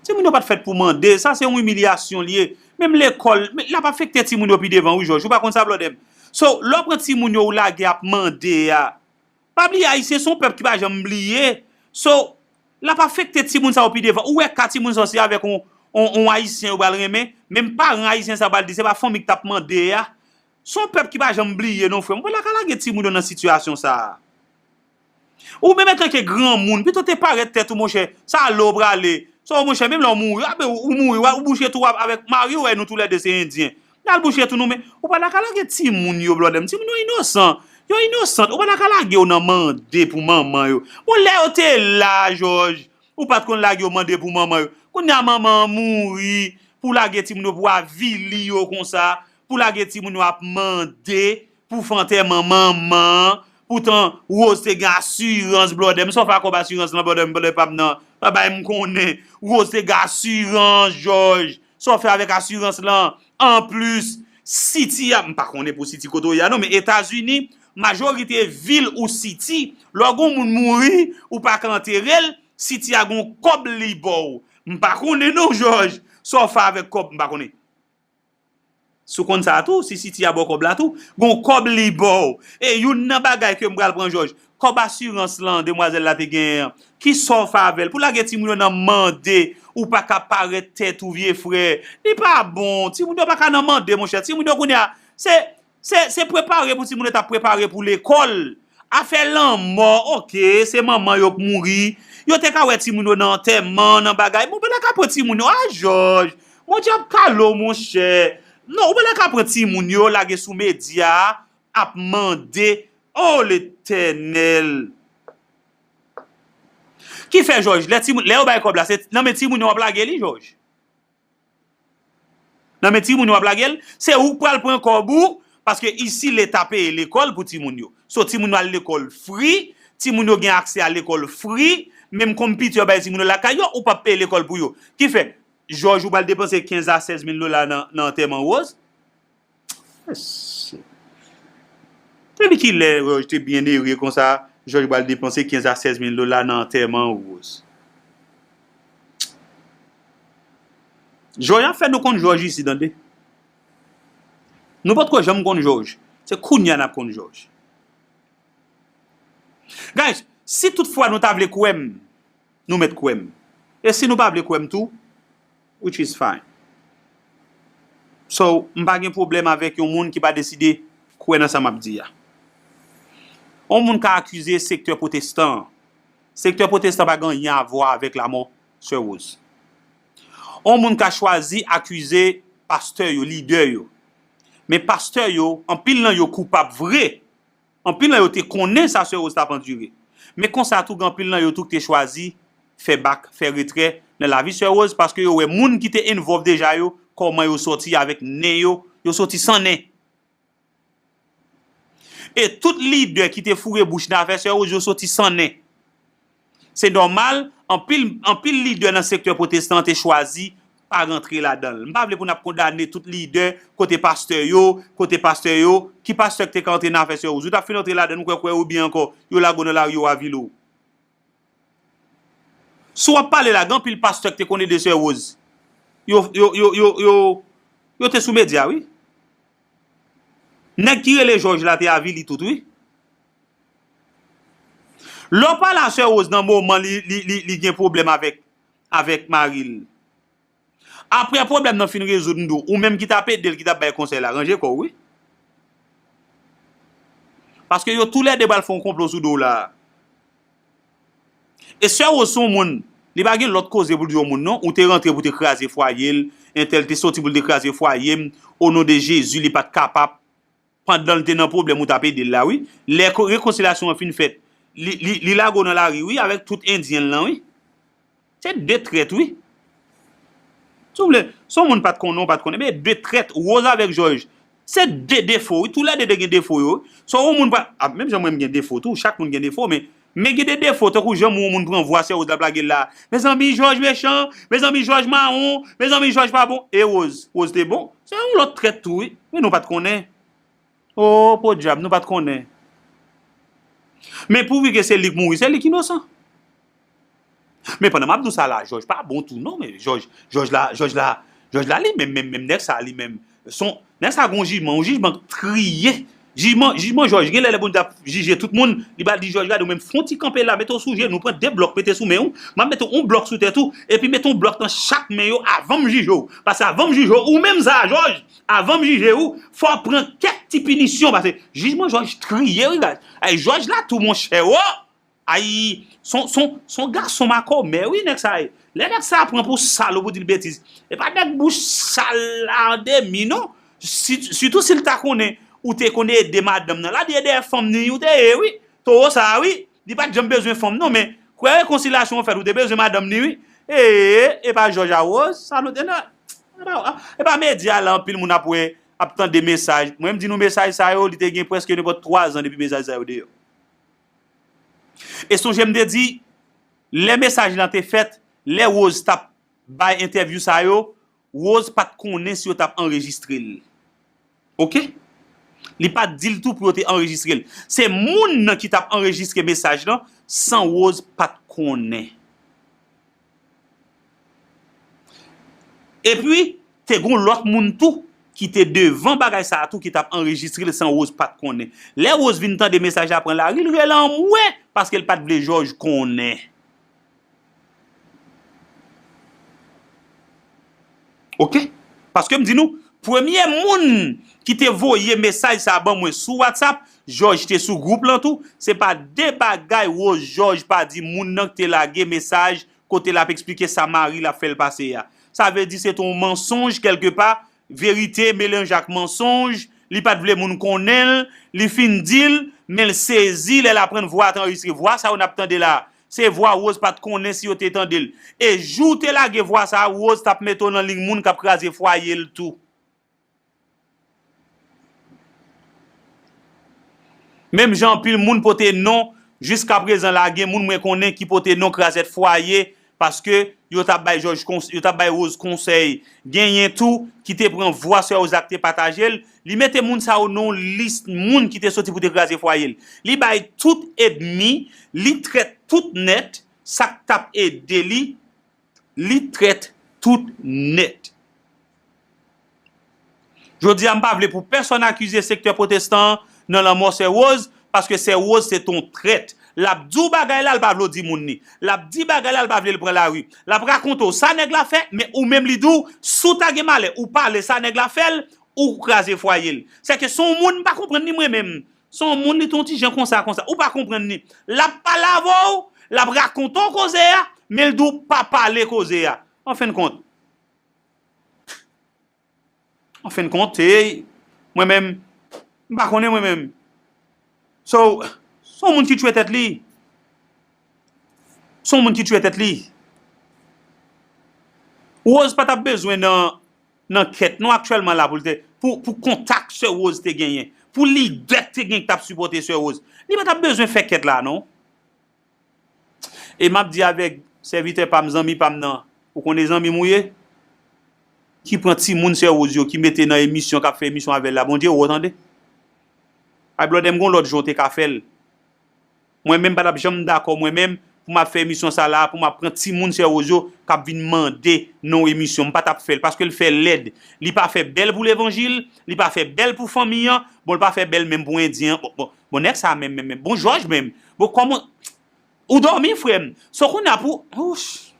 Timoun yo pa t fèt pou mande. Sa se yon imilyasyon l ye. Menm lekòl, men l ap afekte timoun yo pi devan, wi, Jòj. Ou pa konn sa, blòdè m? So, lè w pran timoun yo, ou lage ap mande a, pa bliye, Ayisyen se yon pèp ki pa janm bliye. So, l ap afekte timoun sa yo pi devan. Ou wè ka timoun sa yo se avèk yon, yon, yon Ayisyen yo pral renmen. Menm paran Ayisyen sa yo pral di se pa fanmi ki t ap mande a. Se yon pèp ki pa janm bliye non, frè m. Ou pa ka lage timoun yo nan sitiyasyon sa a. Ou menm antanke granmoun, pito te parèt tèt ou, monchè. Sa lè w prale. Sa w, monchè, menm lè w mouri, abe ou, ou mouri, w a, ou bouche tou w ap avèk mari w, wè nou toulède se endyen. N al bouche tou nou, men ou pa ta ka lage timoun yo, blòdè m. Timoun yo inosan. Yo inosan. Ou pa ta ka lage yo nan mande pou manman yo. Bon, lè yo te la, Jòj, ou pa t konn lage yo mande pou manman yo. Kounye a manman an mouri, pou lage timoun yo, pou avili yo konsa, pou lage timoun yo ap mande pou fè antèman manman an, poutan Rose te gen asirans, blòdè m. Sa w fè ak kòb asirans lan, blòdè m, blòdè pa m nan? Pa bay m konnen. Rose te gen asirans, Jòj. Sa w fè avèk asirans lan? Anplis, City a, m pa konnen pou City kote w ye a non, men Etazini, majorite vil ou City, lè w gen yon moun mouri, ou pa ka antere l, City a gen yon kòb li ba w. M pa konnen non, Jòj. Sa w fè avèk kòb, m pa konnen. Si w konn sa tou, si City a ba w kòb la tou, gon kòb li ba w. E youn nan bagay ke m pral pran, Jòj, kòb asirans lan demwazèl la te genyen an, kisa w fè avè l? Pou lage timoun yo nan mande, ou pa ka parèt tèt ou, vye frè. Li pa bon. Timoun yo pa ka nan mande, monchè. Timoun yo kounye a, se, se, se prepare pou timoun yo t ap prepare pou lekòl. Afè lanmò, oke, se manman yo k mouri. Yo te ka wè timoun yo nan antèman, nan bagay. Bon, ou pa ta ka pran timoun yo. A, Jòj, Bondye ap kale w, monchè. Non, ou pa ta ka pran timoun yo, lage sou medya a, ap mande. O Letènèl! Ki fè, Jòj, lè timoun, lè yo bay kòb la, se nan men timoun yo w ap lage li, Jòj. Nan men timoun yo w ap lage l, se ou k pral pran kòb ou, paske isi Leta peye lekòl pou timoun yo. So, timoun yo al lekòl free, timoun yo gen aksè a lekòl free, menm konpitè yo bay timoun yo lakay yo, ou p ap peye lekòl pou yo. Ki fè, Jòj, ou pral depanse kenz a sèz mil dola nan, nan antèman Rose? Mesye. Depi kilè Jòj te byen ere konsa, Jòj pral depanse kenz a sèz mil dola nan antèman Rose? Jòj ap fè nou konn Jòj isi, tande. Nou potko janm konn Jòj. Se kounye a n ap konn Jòj. Guys, si toutfwa nou ta vle kwè m, nou mèt kwè m. E si nou pa vle kwè m tou, which is fine. So, m pa gen pwoblèm avèk yon moun ki pa deside kwè nan sa m ap di a. Yon moun ka akize sektè pwotestan an. Sektè pwotestan pa gen anyen a vwa avèk lamò Sè Rose. Yon moun ka chwazi akize pastè yo, lidè yo. Men pastè yo, anpil nan yo koupab vre. Anpil nan yo te konnen sa Sè Rose t ap andire. Men konsa tou, gen anpil nan yo tou ki te chwazi fè bak, fè retrè nan lavi Sè Rose, paske yo wè moun ki te involve deja yo, kòman yo sòti avèk nen yo, yo sòti san nen. E tout lidè ki te foure bouch nan afè Sè Rose, yo sòti san nen. Se nòmal, anpil, anpil lidè nan sektè pwotestan an te chwazi pa rantre ladan l. M pa vle pou n ap kondane tout lidè, kote pastè yo, kote pastè yo, ki pastè ki te ka rantre nan afè Sè Rose? Ou t ap fin rantre ladan l, ou kwè, kwè ou byen ankò, yo lage w nan lari, yo avili w. Si w ap pale la, gen anpil pastè ki te konn ede Sè Rose. Yo, yo, yo, yo, yo, yo te sou medya, wi. Nèg ki rele Jòj la te avili tout, wi. Lè w pale a Sè Rose nan moman li, li, li, li gen pwoblèm avèk, avèk mari l. Apre pwoblèm nan fin rezoud, m di w, ou menm ki t ap ede l, ki t ap bay konsèy la, ranje kò w, wi. Paske yo toulède pral fè yon konplo sou do w la. E Sè Rose se yon moun, li pa gen lòt koze pou l di yon moun, non. Ou te rantre pou te kraze fwaye l, entèl te soti pou l te kraze fwaye m, o non de Jezi, li pa t kapab. Pandan l te nan pwoblèm, ou t ap ede l la, wi. Lè ko-, rekonsilyasyon an fin fèt, li, li, li lage w nan lari, wi, avèk tout endyen l lan, wi. Se de trèt, wi. Si w vle, se yon moun pa t konnen, w pa t konnen, men de trèt, Rose avèk Jòj, se de defo, wi. Toulède te gen defo yo, wi. So, yon moun pa, a, menm jan mwen m gen defo tou, chak moun gen defo, men, men gen de defo, tankou jan yon moun pran vwa Sè Rose l ap lage l la. Mezanmi, Jòj mechan, mezanmi, Jòj mawon, mezanmi, Jòj pa bon. E Rose, Rose te bon? Se yon lòt trèt tou, wi. Men nou pa t konnen. O, podyab, nou pa t konnen. Men pouvi ke se li k mouri, se li k inosan. Men pandan m ap di w sa la, Jòj pa bon tou non, men Jòj, Jòj la, Jòj la, Jòj la li menm, menm, menm nèg sa li menm. Son, nèg sa gon jijman, yon jijman triye. Jijman, jijman Jòj, genlè lè Bondye ap jije tout moun, li pral di Jòj, gade w menm, fè yon ti kanpe la, mete w sou jenou, pran de blòk, mete sou men w, m ap mete yon blòk sou tèt ou, epi mete yon blòk nan chak men yo avan m jije w. Paske avan m jije w, ou menm sa, Jòj, avan m jije w, fò w pran kèk ti pinisyon, paske jijman Jòj triye, wi, guys. Ay, Jòj la tou, monchè, o! Ay, son, son, son gason makòmè, wi, nèg sa ye. Lè nèg sa pran pou sal ou pou di l betiz, e pa nèg bouch sal la an demi, non. Si, sitou si l ta konnen ou te konn ede madanm nan. L a di e dèyè fanm ni ou te ye, wi. Towo sa a, wi. Li pa t janm bezwen fanm, non, men kwè rekonsilyasyon an fèt, ou te bezwen madanm ni, wi. E, e pa Jòj a Rose, sa nou te nan. E pa, e pa medya la, anpil moun ap wè, ap tande mesaj. Mwen, m di nou mesaj sa yo, li te gen prèske nenpòt twa zan depi mesaj sa yo deyò. E sonje m te di, lè mesaj lan te fèt, lè Rose t ap bay entèvyou sa yo, Rose pa t konnen si yo t ap anrejistre l. Oke? Li pa t di l tou pou yo te anrejistre l. Se moun nan ki t ap anrejistre mesaj lan san Rose pa t konnen. Epi, te gon lòt moun tou ki te devan bagay sa a tou ki t ap anrejistre l san Rose pa t konnen. Lè Rose vin tande mesaj la pran lari, l rele anmwe paske l pa t vle Jòj konnen. Oke? Paske m di nou, premye moun ki te voye mesaj sa a ban mwen sou WhatsApp, Jòj te sou gwoup lan tou, se pa de bagay Rose Jòj pa di moun nan ki te lage mesaj kote l ap eksplike sa mari l ap fè l pase a. Sa vle di se te yon mansonj kèlkepa, verite melanje ak mansonj, li pa t vle moun konnen l, li fin di l, men l sezi lè l aprann vwa a t anrejistre. Vwa sa yo n ap tande la, Se vwa Rose pa t konnen si yo te tande l. E jou w te lage vwa sa a, Rose t ap mete w nan liy moun k ap kraze fwaye l tou. Menm jan anpil moun pote non, jiskaprezan la, gen moun mwen konnen ki pote non krazèt fwaye, paske yo t ap bay Jòj kons-, yo t ap bay Rose konsèy. Genyen tou ki te pran vwa sè Rose la ki te pataje l, li mete moun sa yo nan yon lis moun ki te soti pou te kraze fwaye l. Li bay tout ènmi, li trèt tout nèt, sa k t ap ede li, li trèt tout nèt. Jodi a, m pa vle pou pèsonn akize sektè pwotestan an nan lanmò sè Rose, paske sè Rose se t on trèt. L ap di w bagay la, l pa vle w di moun li. L ap di bagay la, l pa vle l pran lari. L ap rakonte w sa nèg la fè, men ou menm li di w, si w ta gen malè, ou pale sa nèg la fè l, ou kraze fwaye l. Sèke se yon moun m pa konprann li mwen menm. Se yon moun li te yon ti jan konsa, konsa. Ou pa konprann li. L ap pale avè w, l ap rakonte w koze a, men l di w pa pale koze a. An fen de kont, an fen de kont, se mwen menm, m pa konnen mwen menm. So, se yon moun ki tchwe tèt li. Se yon moun ki tchwe tèt li. Rose pa t ap bezwen nan, nan kèt non aktyèlman la pou l te, pou, pou kontak sè Rose te genyen, pou lidè k te gen ki t ap sipòte sè Rose. Li pa t ap bezwen fè kèt la non. E m ap di avèk sèvitè pa m, zanmi pa m nan, ou konnen zanmi m ou ye, ki pran timoun sè Rose yo, ki mete nan emisyon, k ap fè emisyon avè l la, Bondye wè w tande. Ay blòdè, m gon lòt jan w te ka fè l. Mwen menm, m pa t ap janm dakò, mwen menm, pou m ap fè emisyon sa la, pou m ap pran timoun sè Rose yo k ap vin mande non emisyon. M pa t ap fè l, paske l fè lèd. Li pa fè bèl pou levanjil, li pa fè bèl pou fanmi an, bon, l pa fè bèl menm pou endyen an. Bon, bon, bon, nèg sa menm, menm, menm. Bon, Jòj menm. Bon, kòman, ou dòmi, frè m? So, kounye a pou, ouch.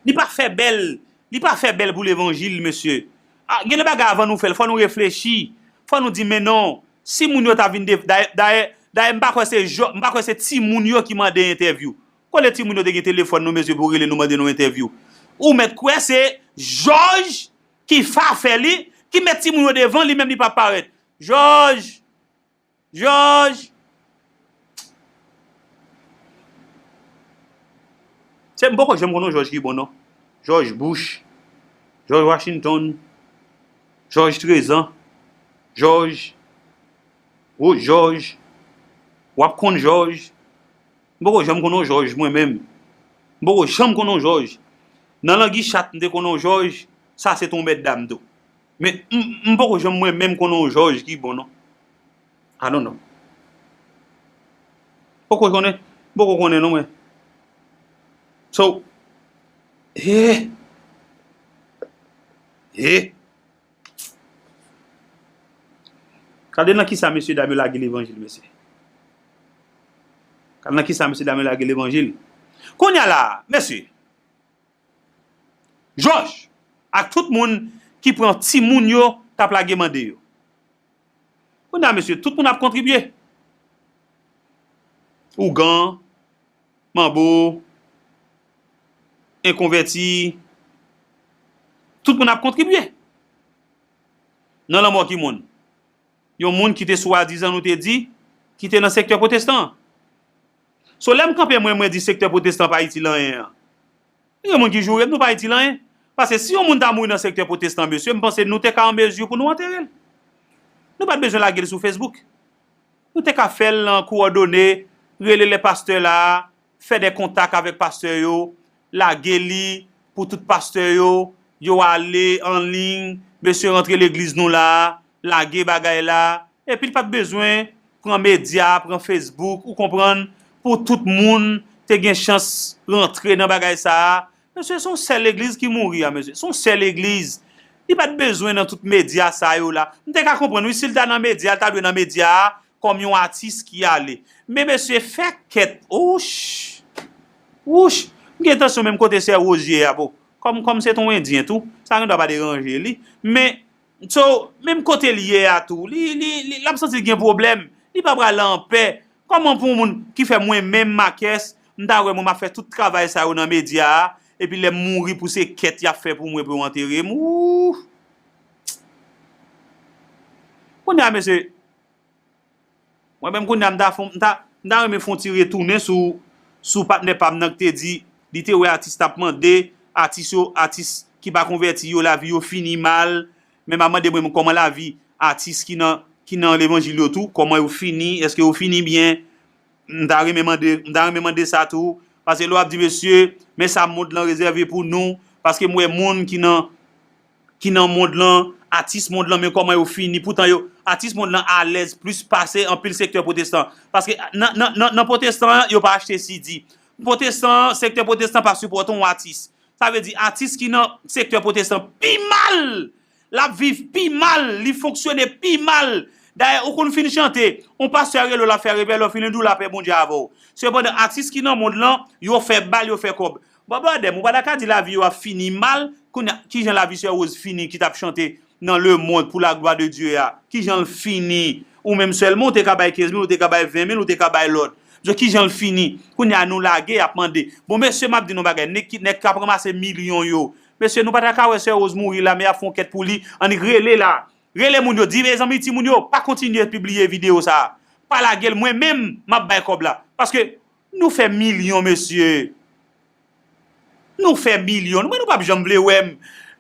Li pa fè bèl. Li pa fè bèl pou levanjil, mesye. A, gen de bagay avan nou fè l, fò nou reflechi. Fò nou di, men non, si moun yo ta vin de, dayè, dayè, dayè, m pa kwè se jò-, m pa kwè se timoun yo ki mande entèvyou. Kote timoun yo te gen telefòn nou, mesye, pou rele nou mande nou entèvyou? Ou mèt kwè se Jòj ki fa fè li, ki met timoun yo devan, li menm li pa parèt. Jòj! Jòj! Se, m poko janm konn yon Jòj ki bon non. Jòj Bush, Jòj Washington, Jòj Trezan, Jòj, o Jòj, w ap konn Jòj. M poko janm konn yon Jòj mwen menm. M poko janm konn yon Jòj. Nan Langi Chat m te konn yon Jòj, sa se t on mèt dam tou. Men m, m poko janm mwen menm konn yon Jòj ki bon non. I don't know. Poko konnen, poko konnen non mwen. So, eh, eh. Gade nan kisa mesye dam yo lage levanjil, mesye. Gade nan kisa mesye dam yo lage levanjil. Kounye a la, mesye, Jòj, ak tout moun ki pran timoun yo k ap lage mande yo. Kounye a, mesye, tout moun ap kontribye. Ougan, Manbo, enkonvèti, tout moun ap kontribye. Nan lanmò ki moun? Yon moun ki te swadizan, nou te di, ki te nan sektè pwotestan an. So, lè m kanpe mwen, mwen di sektè pwotestan pa itil anyen an, gen moun ki joure m, nou pa itil anyen. Paske si yon moun ta mouri nan sektè pwotestan, mesye, m panse nou te ka an mezi pou nou antere l. Nou pa t bezwen lage l sou Facebook. Nou te ka fè l nan kowòdone, rele lè pastè la, fè de kontak avèk pastè yo, lage li pou tout pastè yo, yo ale an liy, mesye rantre legliz nou la, lage bagay la, epi l pa t bezwen pran medya, pran Facebook, ou konprann, pou tout moun te gen chans rantre nan bagay sa a. Mesye, se yon sèl legliz ki mouri a, mesye. Se yon sèl legliz. Li pa t bezwen nan tout medya sa yo la. M te ka konprann, wi, si l ta nan medya, l ta dwe nan medya a, kòm yon atis ki ale. Men mesye, fè kèt. Wouch! Wouch! M gen entansyon menm kote sè Rose ye a, bon. Kòm, kòm se t on endyen tou, sa gendwa pa deranje li. Men, so, menm kote l ye a tou, li, li, li, l ap santi l gen pwoblèm. Li pa pral anpè. Kòman pou yon moun ki fè mwen menm Makès, m ta wè mwen m ap fè tout travay sa yo nan medya a, epi lè m mouri pou se kèt y ap fè pou mwen pou yo antere m. Wouch! Kounye a, mesye, mwen menm kounye a, m ta fon, m ta, m ta renmen fon ti retounen sou, sou patnè pa m nan ki te di, li te wè atis t ap mande, atis yo, atis ki pa konvèti yo, lavi yo fini mal. Men m ap mande mwen kòman lavi atis ki nan, ki nan levanjil yo tou, kòman yo fini, èske yo fini byen? M ta renmen mande, m ta renmen mande sa tou. Paske lè w ap di, mesye, men sa mond lan rezève pou nou. Paske m wè moun ki nan, ki nan mond lan, atis mond lan, men kòman yo fini. Poutan yo, atis mond lan alèz plis pase anpil sektè pwotestan. Paske nan, nan, nan, nan pwotestan, yo pa achte C D. Pwotestan, sektè pwotestan pa sipòte yon atis. Sa vle di, atis ki nan sektè pwotestan pi mal, l ap viv pi mal, li fonksyone pi mal. Dayè, ou konn fin chante, yon pastè rele w, l ap fè repè, lè w fin di w lapè Bondye avè w. Sepandan, atis ki nan mond lan, yo fè bal, yo fè kòb. Bon, brother m, ou pa ta ka di lavi yo ap fini mal, kounye a, kijan lavi Sè Rose fini ki t ap chante nan lemonn pou laglwa de Dye a? Kijan l fini? Ou menm sèlman, ou te ka bay kenz mil, ou te ka bay ven mil, ou te ka bay lòt. Yo, kijan l fini? Kounye a, nou lage, y ap mande. Bon, mesye, m ap di nou bagay, nèg ki, nèg k ap ranmase milyon yo. Mesye, nou pa ta ka wè Sè Rose mouri la, men y ap fè yon kèt pou li. Annik rele la. Rele moun yo, di mezanmi, timoun yo, pa kontinye pibliye videyo sa a. Pa lage l, mwen menm, m ap bay kòb la. Paske nou fè milyon, mesye. Nou fè milyon. Mwen, nou p ap janm vle wè m.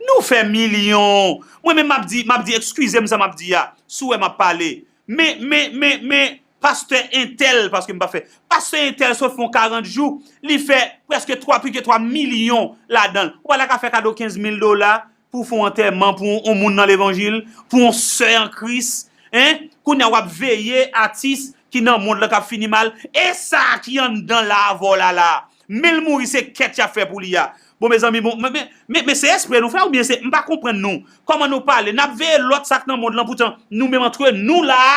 Nou fè milyon. Mwen menm, m ap di, m ap di, eskize m sa m ap di a. Si w wè m ap pale. Men, men, men, men, pastè entèl, paske m pa fè. Pastè entèl sot fè yon karant jou, li fè prèske twa, plis ke twa milyon ladan l. Ou pa ta ka fè kado kenz mil dola pou fè yon antèman pou yon moun nan levanjil, pou yon sè an Kris, en? Kounye a w ap veye atis ki nan mond lan k ap fini mal, e sa ki anndan la avè w la la. Men l mouri, se kèt y ap fè pou li a. Bon, mezanmi, bon, men, men, men, men se espre nou fè oubyen se, m pa konprann nou. Kòman nou pale, n ap veye lòt sa k nan mond lan, poutan nou menm antre nou la a,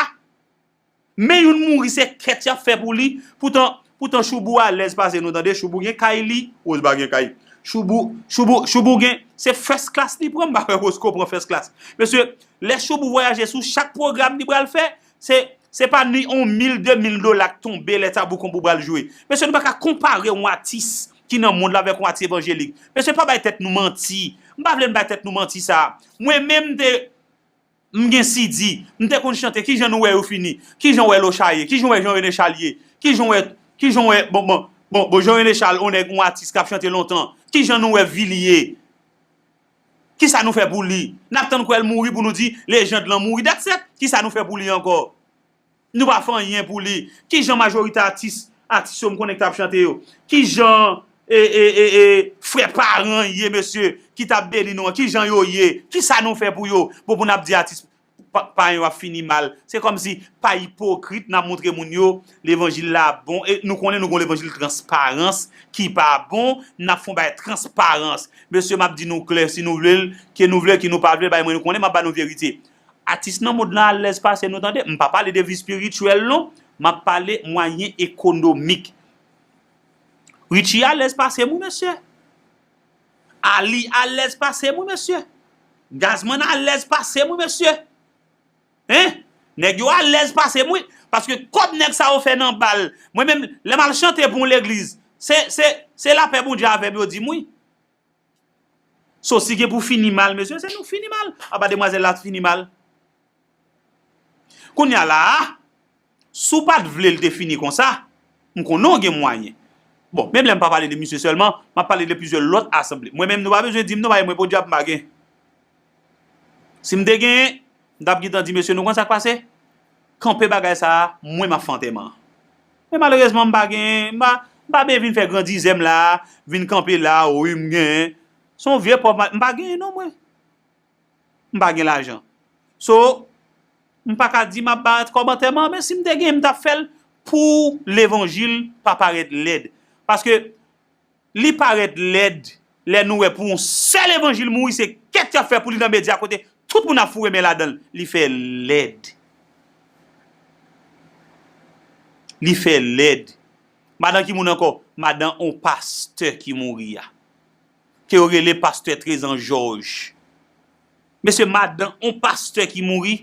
men youn mouri, se kèt y ap fè pou li, poutan, poutan Choubou alèz pase nou, tande, Choubou gen kay li, Rose pa gen kay. Choubou, Choubou, Choubou gen, se first class li pran, m pa kwè Rose ko pran first class. Mesye, lè Choubou vwayaje sou chak pwogram li pral fè, se, se pa ni yon mil, de mil dola k tonbe lè Tabou Konbo pral jwe. Mesye, nou pa ka konpare yon atis ki nan mond la avèk yon atis evanjelik. Mesye, pa bay tèt nou manti. M pa vle n bay tèt nou manti sa. Mwen menm, m te, m gen C D. M te konn chante. Kijan nou wè yo fini? Kijan w wè Locha ye? Kijan w wè Jean René Charles ye? Kijan w wè, kijan w wè, bon, bon, bon, bon, Jean René Charles, yon nèg, yon atis k ap chante lontan. Kijan nou wè Vili ye? Kisa nou fè pou li? N ap tann kwè l mouri pou nou di lejand lan mouri, that's it. Kisa nou fè pou li ankò? Nou pa fè anyen pou li. Kijan majorite atis, atis yo m konnen ki t ap chante yo? Kijan, e, e, e, e, frè paran ye, mesye, ki t ap beni nou an? Kijan yo ye? Kisa nou fè pou yo? Bon, pou n ap di atis pa, paran yo ap fini mal. Se kòmsi pa ipokrit n ap montre moun yo levanjil la bon. E nou konnen nou gon levanjil transparans ki pa bon, n ap fè yon bagay transparans. Mesye, m ap di nou klè, si nou vle l, ke nou vle, ke nou pa vle, bay mwen nou konnen, m ap ba nou verite. Atis nan mond lan alèz pase nou, tande. M pa pale de vi espirityèl, non. M ap pale mwayen ekonomik. Richie alèz pase m, wi, mesye. Ali alèz pase m, wi, mesye. Gazman alèz pase m, wi, mesye. Hein? Nèg yo alèz pase m, wi. Paske kòb nèg sa yo fè nan bal. Mwen menm, lè m al chante pou yon legliz, se, se, se lapè Bondye avè m yo di m, wi. Sosi gen pou fini mal, mesye, se nou fini mal. Apa demwazèl la fini mal. Kounye a la a, si w pa t vle l te fini konsa, m konnen w gen mwayen. Bon, menm lè m pa pale de misye sèlman, m ap pale de plizyè lòt asanble. Mwen menm, nou pa bezwen di m non, paske mwen podyab m pa gen. Si m te genyen, m t ap gentan di, mesye, nou konn sa k pase? Kanpe bagay sa a, mwen m ap fè antèman an. Men malerezman, m pa genyen, m pa, m pa byen vin fè grandizè m la, vin kanpe la, wi, m genyen. Se yon vye pòv, m pa genyen non, mwen. M pa gen lajan. So, m pa ka di m ap bay kòb antèman, men si m te genyen, m t ap fè l pou levanjil pa parèt lèd. Paske li parèt lèd lè nou wè pou yon sèl levanjil mouri, se kèt y ap fè pou li nan medya kote tout moun ap foure men ladan l. Li fè lèd. Li fè lèd. Madan ki moun ankò? Madan on pastè ki mouri a. Ke yo rele pastè Trezan Jòj. Mesye, madan on pastè ki mouri,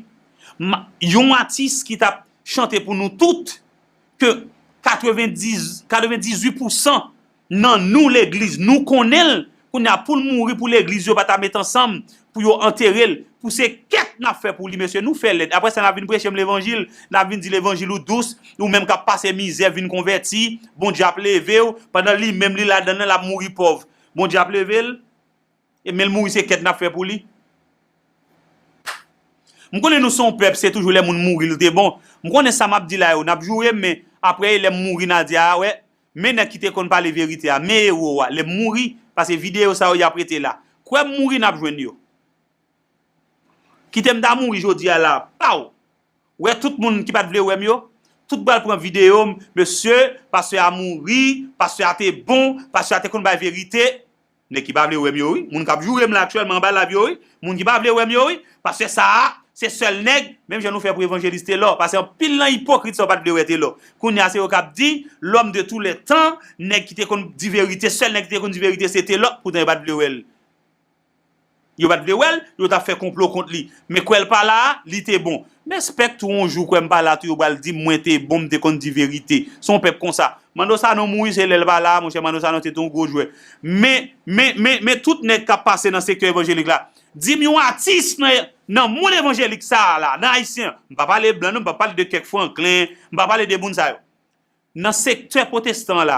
ma-, yon atis ki t ap chante pou nou tout, ke katrevendiz, katrevendizuit pousan nan nou legliz, nou konnen l, Kounye a, pou l mouri, pou legliz yo pa ta met ansanm, pou yo antere l, pou se kèt n ap fè pou li, mesye, nou fè lèd. Apre sa, n ap vin preche m levanjil, n ap vin di levanjil ou dous, ou menm k ap pase mizè, vin konvèti, Bondye ap leve w, pandan li menm li ladan l, l ap mouri pòv. Bondye ap leve l, e men l mouri, se kèt n ap fè pou li. M konnen nou se yon pèp, se toujou lè moun mouri, l te bon. M konnen sa m ap di la yo, n ap joure m, men apre, lè m mouri, n a di, a, wè, men nèg ki te konn pale verite a, men ewo a, lè m mouri, paske videyo sa yo, y ap rete la. Kwè m mouri, n ap jwenn yo. Kite m ta mouri jodi a la, paw! Wè tout moun ki pa t vle wè m yo, tout pral pran videyo m, mesye, pastè a mouri, pastè a te bon, pastè a te konn bay verite. Nèg ki pa vle wè m yo, wi. Moun k ap joure m la aktyèlman anba live yo, wi. Moun ki pa vle wè m yo, wi. Pastè sa a, se sèl nèg, menm jan nou fè pou evanjelis Telò. Paske anpil nan ipokrit sa yo pa t vle wè Telò. Kounye a, se yo k ap di, l'homme de tous les temps, nèg ki te konn di verite, sèl nèg ki te konn di verite, se Telò, poutan yo pa t vle wè l. Yo pa t vle wè l, yo t ap fè konplo kont li. Men kwè l pa la a, li te bon. M espèk tou yon jou kwè m pa la tou, yo pral di m mwen te bon, m te konn di verite. Se yon pèp konsa. Manno Sanon mouri, se lè l pa la a, monchè, Manno Sanon se te yon gwo jwè. Men, men, men, men tout nèg k ap pase nan sektè evanjelik la, di m yon atis nan, nan mond evanjelik sa a la, nan ayisyen, m pa pale blan non, m pa pale de kèk Franklin, m pa pale de moun sa yo. Nan sektè pwotestan an la,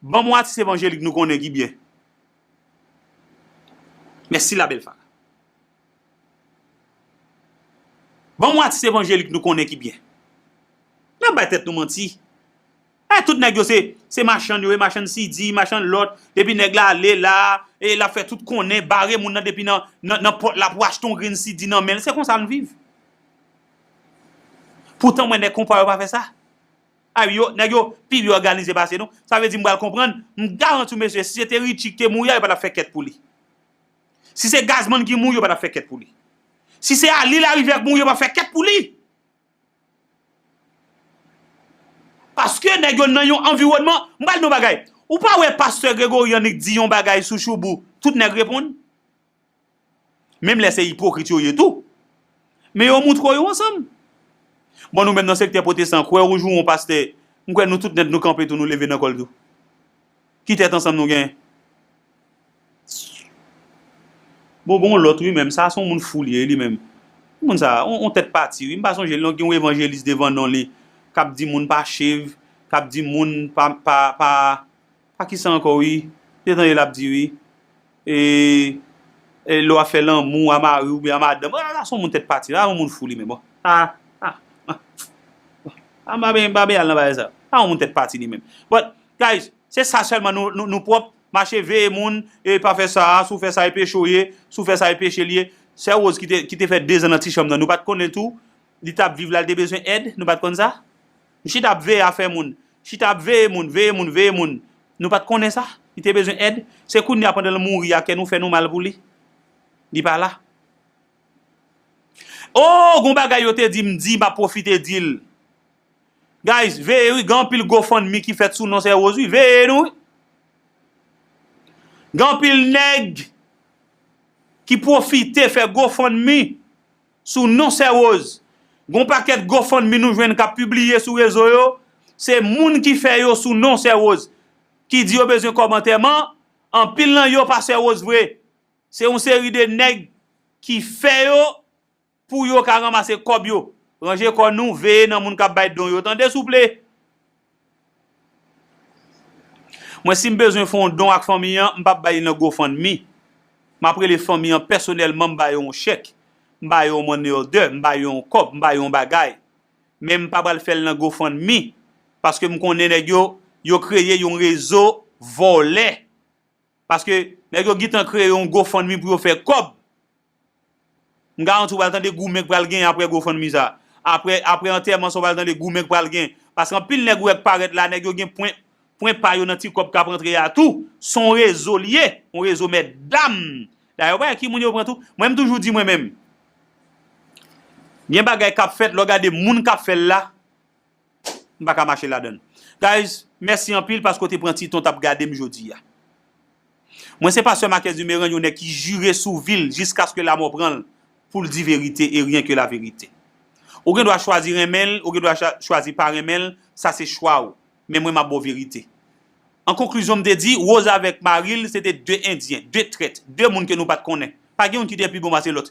ban m yon atis evanjelik nou konnen ki byen. Mèsi la bèl Fara. Ban m yon atis evanjelik nou konnen ki byen. N ap bay tèt nou manti. E tout nèg yo se, se machann yo ye, machann C D, machann lòt. Depi nèg la ale la, e l ap fè tout konnen, bare moun nan depi nan, nan, nan pòt la pou achte yon grenn C D nan men l. Se konsa n viv. Poutan mwen nèg konpa yo pa fè sa. A wi, yo, nèg yo pi byen òganize pase nou. Sa vle di m pral konprann, m garanti w mesye, si se te Richie ki te mouri a, yo pa t ap fè kèt pou li. Si se Gazman ki mouri, yo pa t ap fè kèt pou li. Si se Ali Larivière ki mouri, yo pa fè kèt pou li. Paske nèg yo nan yon anviwònman, m pral di w yon bagay. Ou pa wè pastè Gregory Annick di yon bagay sou Choubou, tout nèg reponn? Menm lè se ipokrit yo ye tou. Men yo moutre w yo ansanm. Bon, nou menm nan sektè pwotestan, kwè yon jou yon pastè, m kwè nou tout nèt nou kanpe tou, nou leve nan kò l tou. Ki tèt ansanm nou genyen? Bon, bon, lòt wi menm, sa se yon moun fou li ye li menm. Moun sa, on, on tèt pati wi, m pa sonje l non, gen yon evanjelis devan non li, k ap di moun pa chev, k ap di moun pa, pa, pa, pa kisa ankò wi, te tande l ap di wi, e, e lè w ap fè lanmou a mari w oubyen a madanm, a, sa se yon moun tèt pati, sa se yon moun fou li menm, bon, a, a, a, a, m pa ben, m pa ben al nan bagay sa, sa se yon moun tèt pati li menm. But, guys, se sa sèlman nou, nou, nou pwòp, mache veye moun, e pa fè sa, si w fè sa e peche w ye, si w fè sa e peche l ye, Sè Rose ki te, ki te fè dezan nan ti chanm nan, nou pa t konnen tou, li t ap viv la, li te bezwen èd, nou pa t konn sa? M chita ap veye afè moun, chita ap veye moun, veye moun, veye moun. Nou pa t konnen sa? Li te bezwen èd. Se kounye a pandan l mouri a, kè nou fè nou mal pou li. Li pa la. Oh, gon bagay yo te di m di, m ap pwofite di l. Guys, veye wi, gen anpil GoFundMe ki fèt sou non Sè Rose wi, veye nou wi. Gen anpil nèg ki pwofite fè GoFundMe sou non Sè Rose. Gon pakèt GoFundMe nou jwenn k ap pibliye sou rezo yo, se moun ki fè yo sou non Sè Rose, ki di yo bezwen kòb antèman, anpil nan yo pa Sè Rose vre. Se yon seri de nèg ki fè yo pou yo ka ranmase kòb yo. Ranje kò nou, veye nan moun k ap bay don yo, tande souple. Mwen, si m bezwen fè yon don ak fanmi an, m p ap bay li nan GoFundMe. M ap rele fanmi an pèsonèlman, m ba yo yon chèk, m ba yo yon money order, m ba yo yon kòb, m ba yo yon bagay. Men m pa pral fè l nan GoFundMe, paske m konnen nèg yo, yo kreye yon rezo vòlè. Paske nèg yo gentan kreye yon GoFundMe pou yo fè kòb. M garanti w pral tande goumen k pral genyen apre GoFundMe sa. Apre, apre antèman sa, w pral tande goumen k pral gen. Paske anpil nèg ou wè k parèt la, nèg yo gen pwen, pwen pa yo nan ti kòb k ap rantre a tou. Se yon rezo l ye, yon rezo mètdam. Dayè, w pa wè ki moun yo pran tou. Mwen, m toujou di mwen menm, gen bagay k ap fèt, lè w gade moun k ap fè l la, m pa ka mache ladan l. Guys, mèsi anpil paske w te pran ti tan w t ap gade m jodi a. Mwen se pastè Marquez Dumerange, yon nèg ki jire sou vi l jiskaske lamò pran l pou l di verite e ryen ke la verite. Ou gen dwa chwazi renmen l, ou gen dwa cha-, chwazi pa renmen l, sa se chwa w. Men mwen m ap ba w verite. An konklizyon, m te di, Rose avèk mari l, se te de endyen, de trèt, de moun ke nou pa t konnen. Pa gen youn ki te pi bon pase lòt.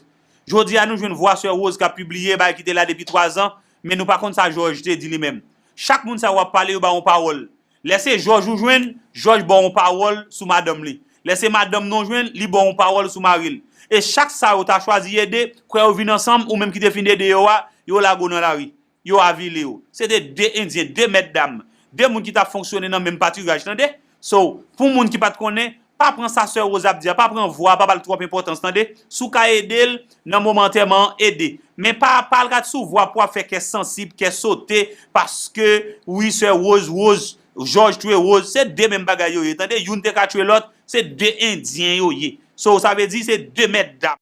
Jodi a, nou jwenn vwa sè Rose k ap pibliye bagay ki te la depi twa zan, men nou pa konn sa Jòj te di li menm. Chak moun sa w ap pale, yo ba w yon pawòl. Lè se Jòj ou jwenn, Jòj ba w yon pawòl sou madanm li. Lè se madanm nan w jwenn, li ba w yon pawòl sou mari l. E chak sa yo ta chwazi ede, kwè yo vin ansanm, ou menm ki te fin ede yo a, yo lage w nan lari. Yo avili w. Se te de endyen, de mèt dam, de moun ki t ap fonksyone nan menm patiraj, tande. So, pou moun ki pa t konnen, pa pran sa sè Rose ap di a, pa pran vwa a, pa ba l twòp enpòtans, tande. Si w ka ede l nan moman antèman an, ede. Men pa, pa al ret sou vwa pou w ap fè kè sansib, kè sote, paske, wi, sè Rose, Rose, Jòj tchwe Rose, se de menm bagay yo ye, tande. Youn te ka tchwe lòt, se de endyen yo ye. So, sa vle di se de mèt dam.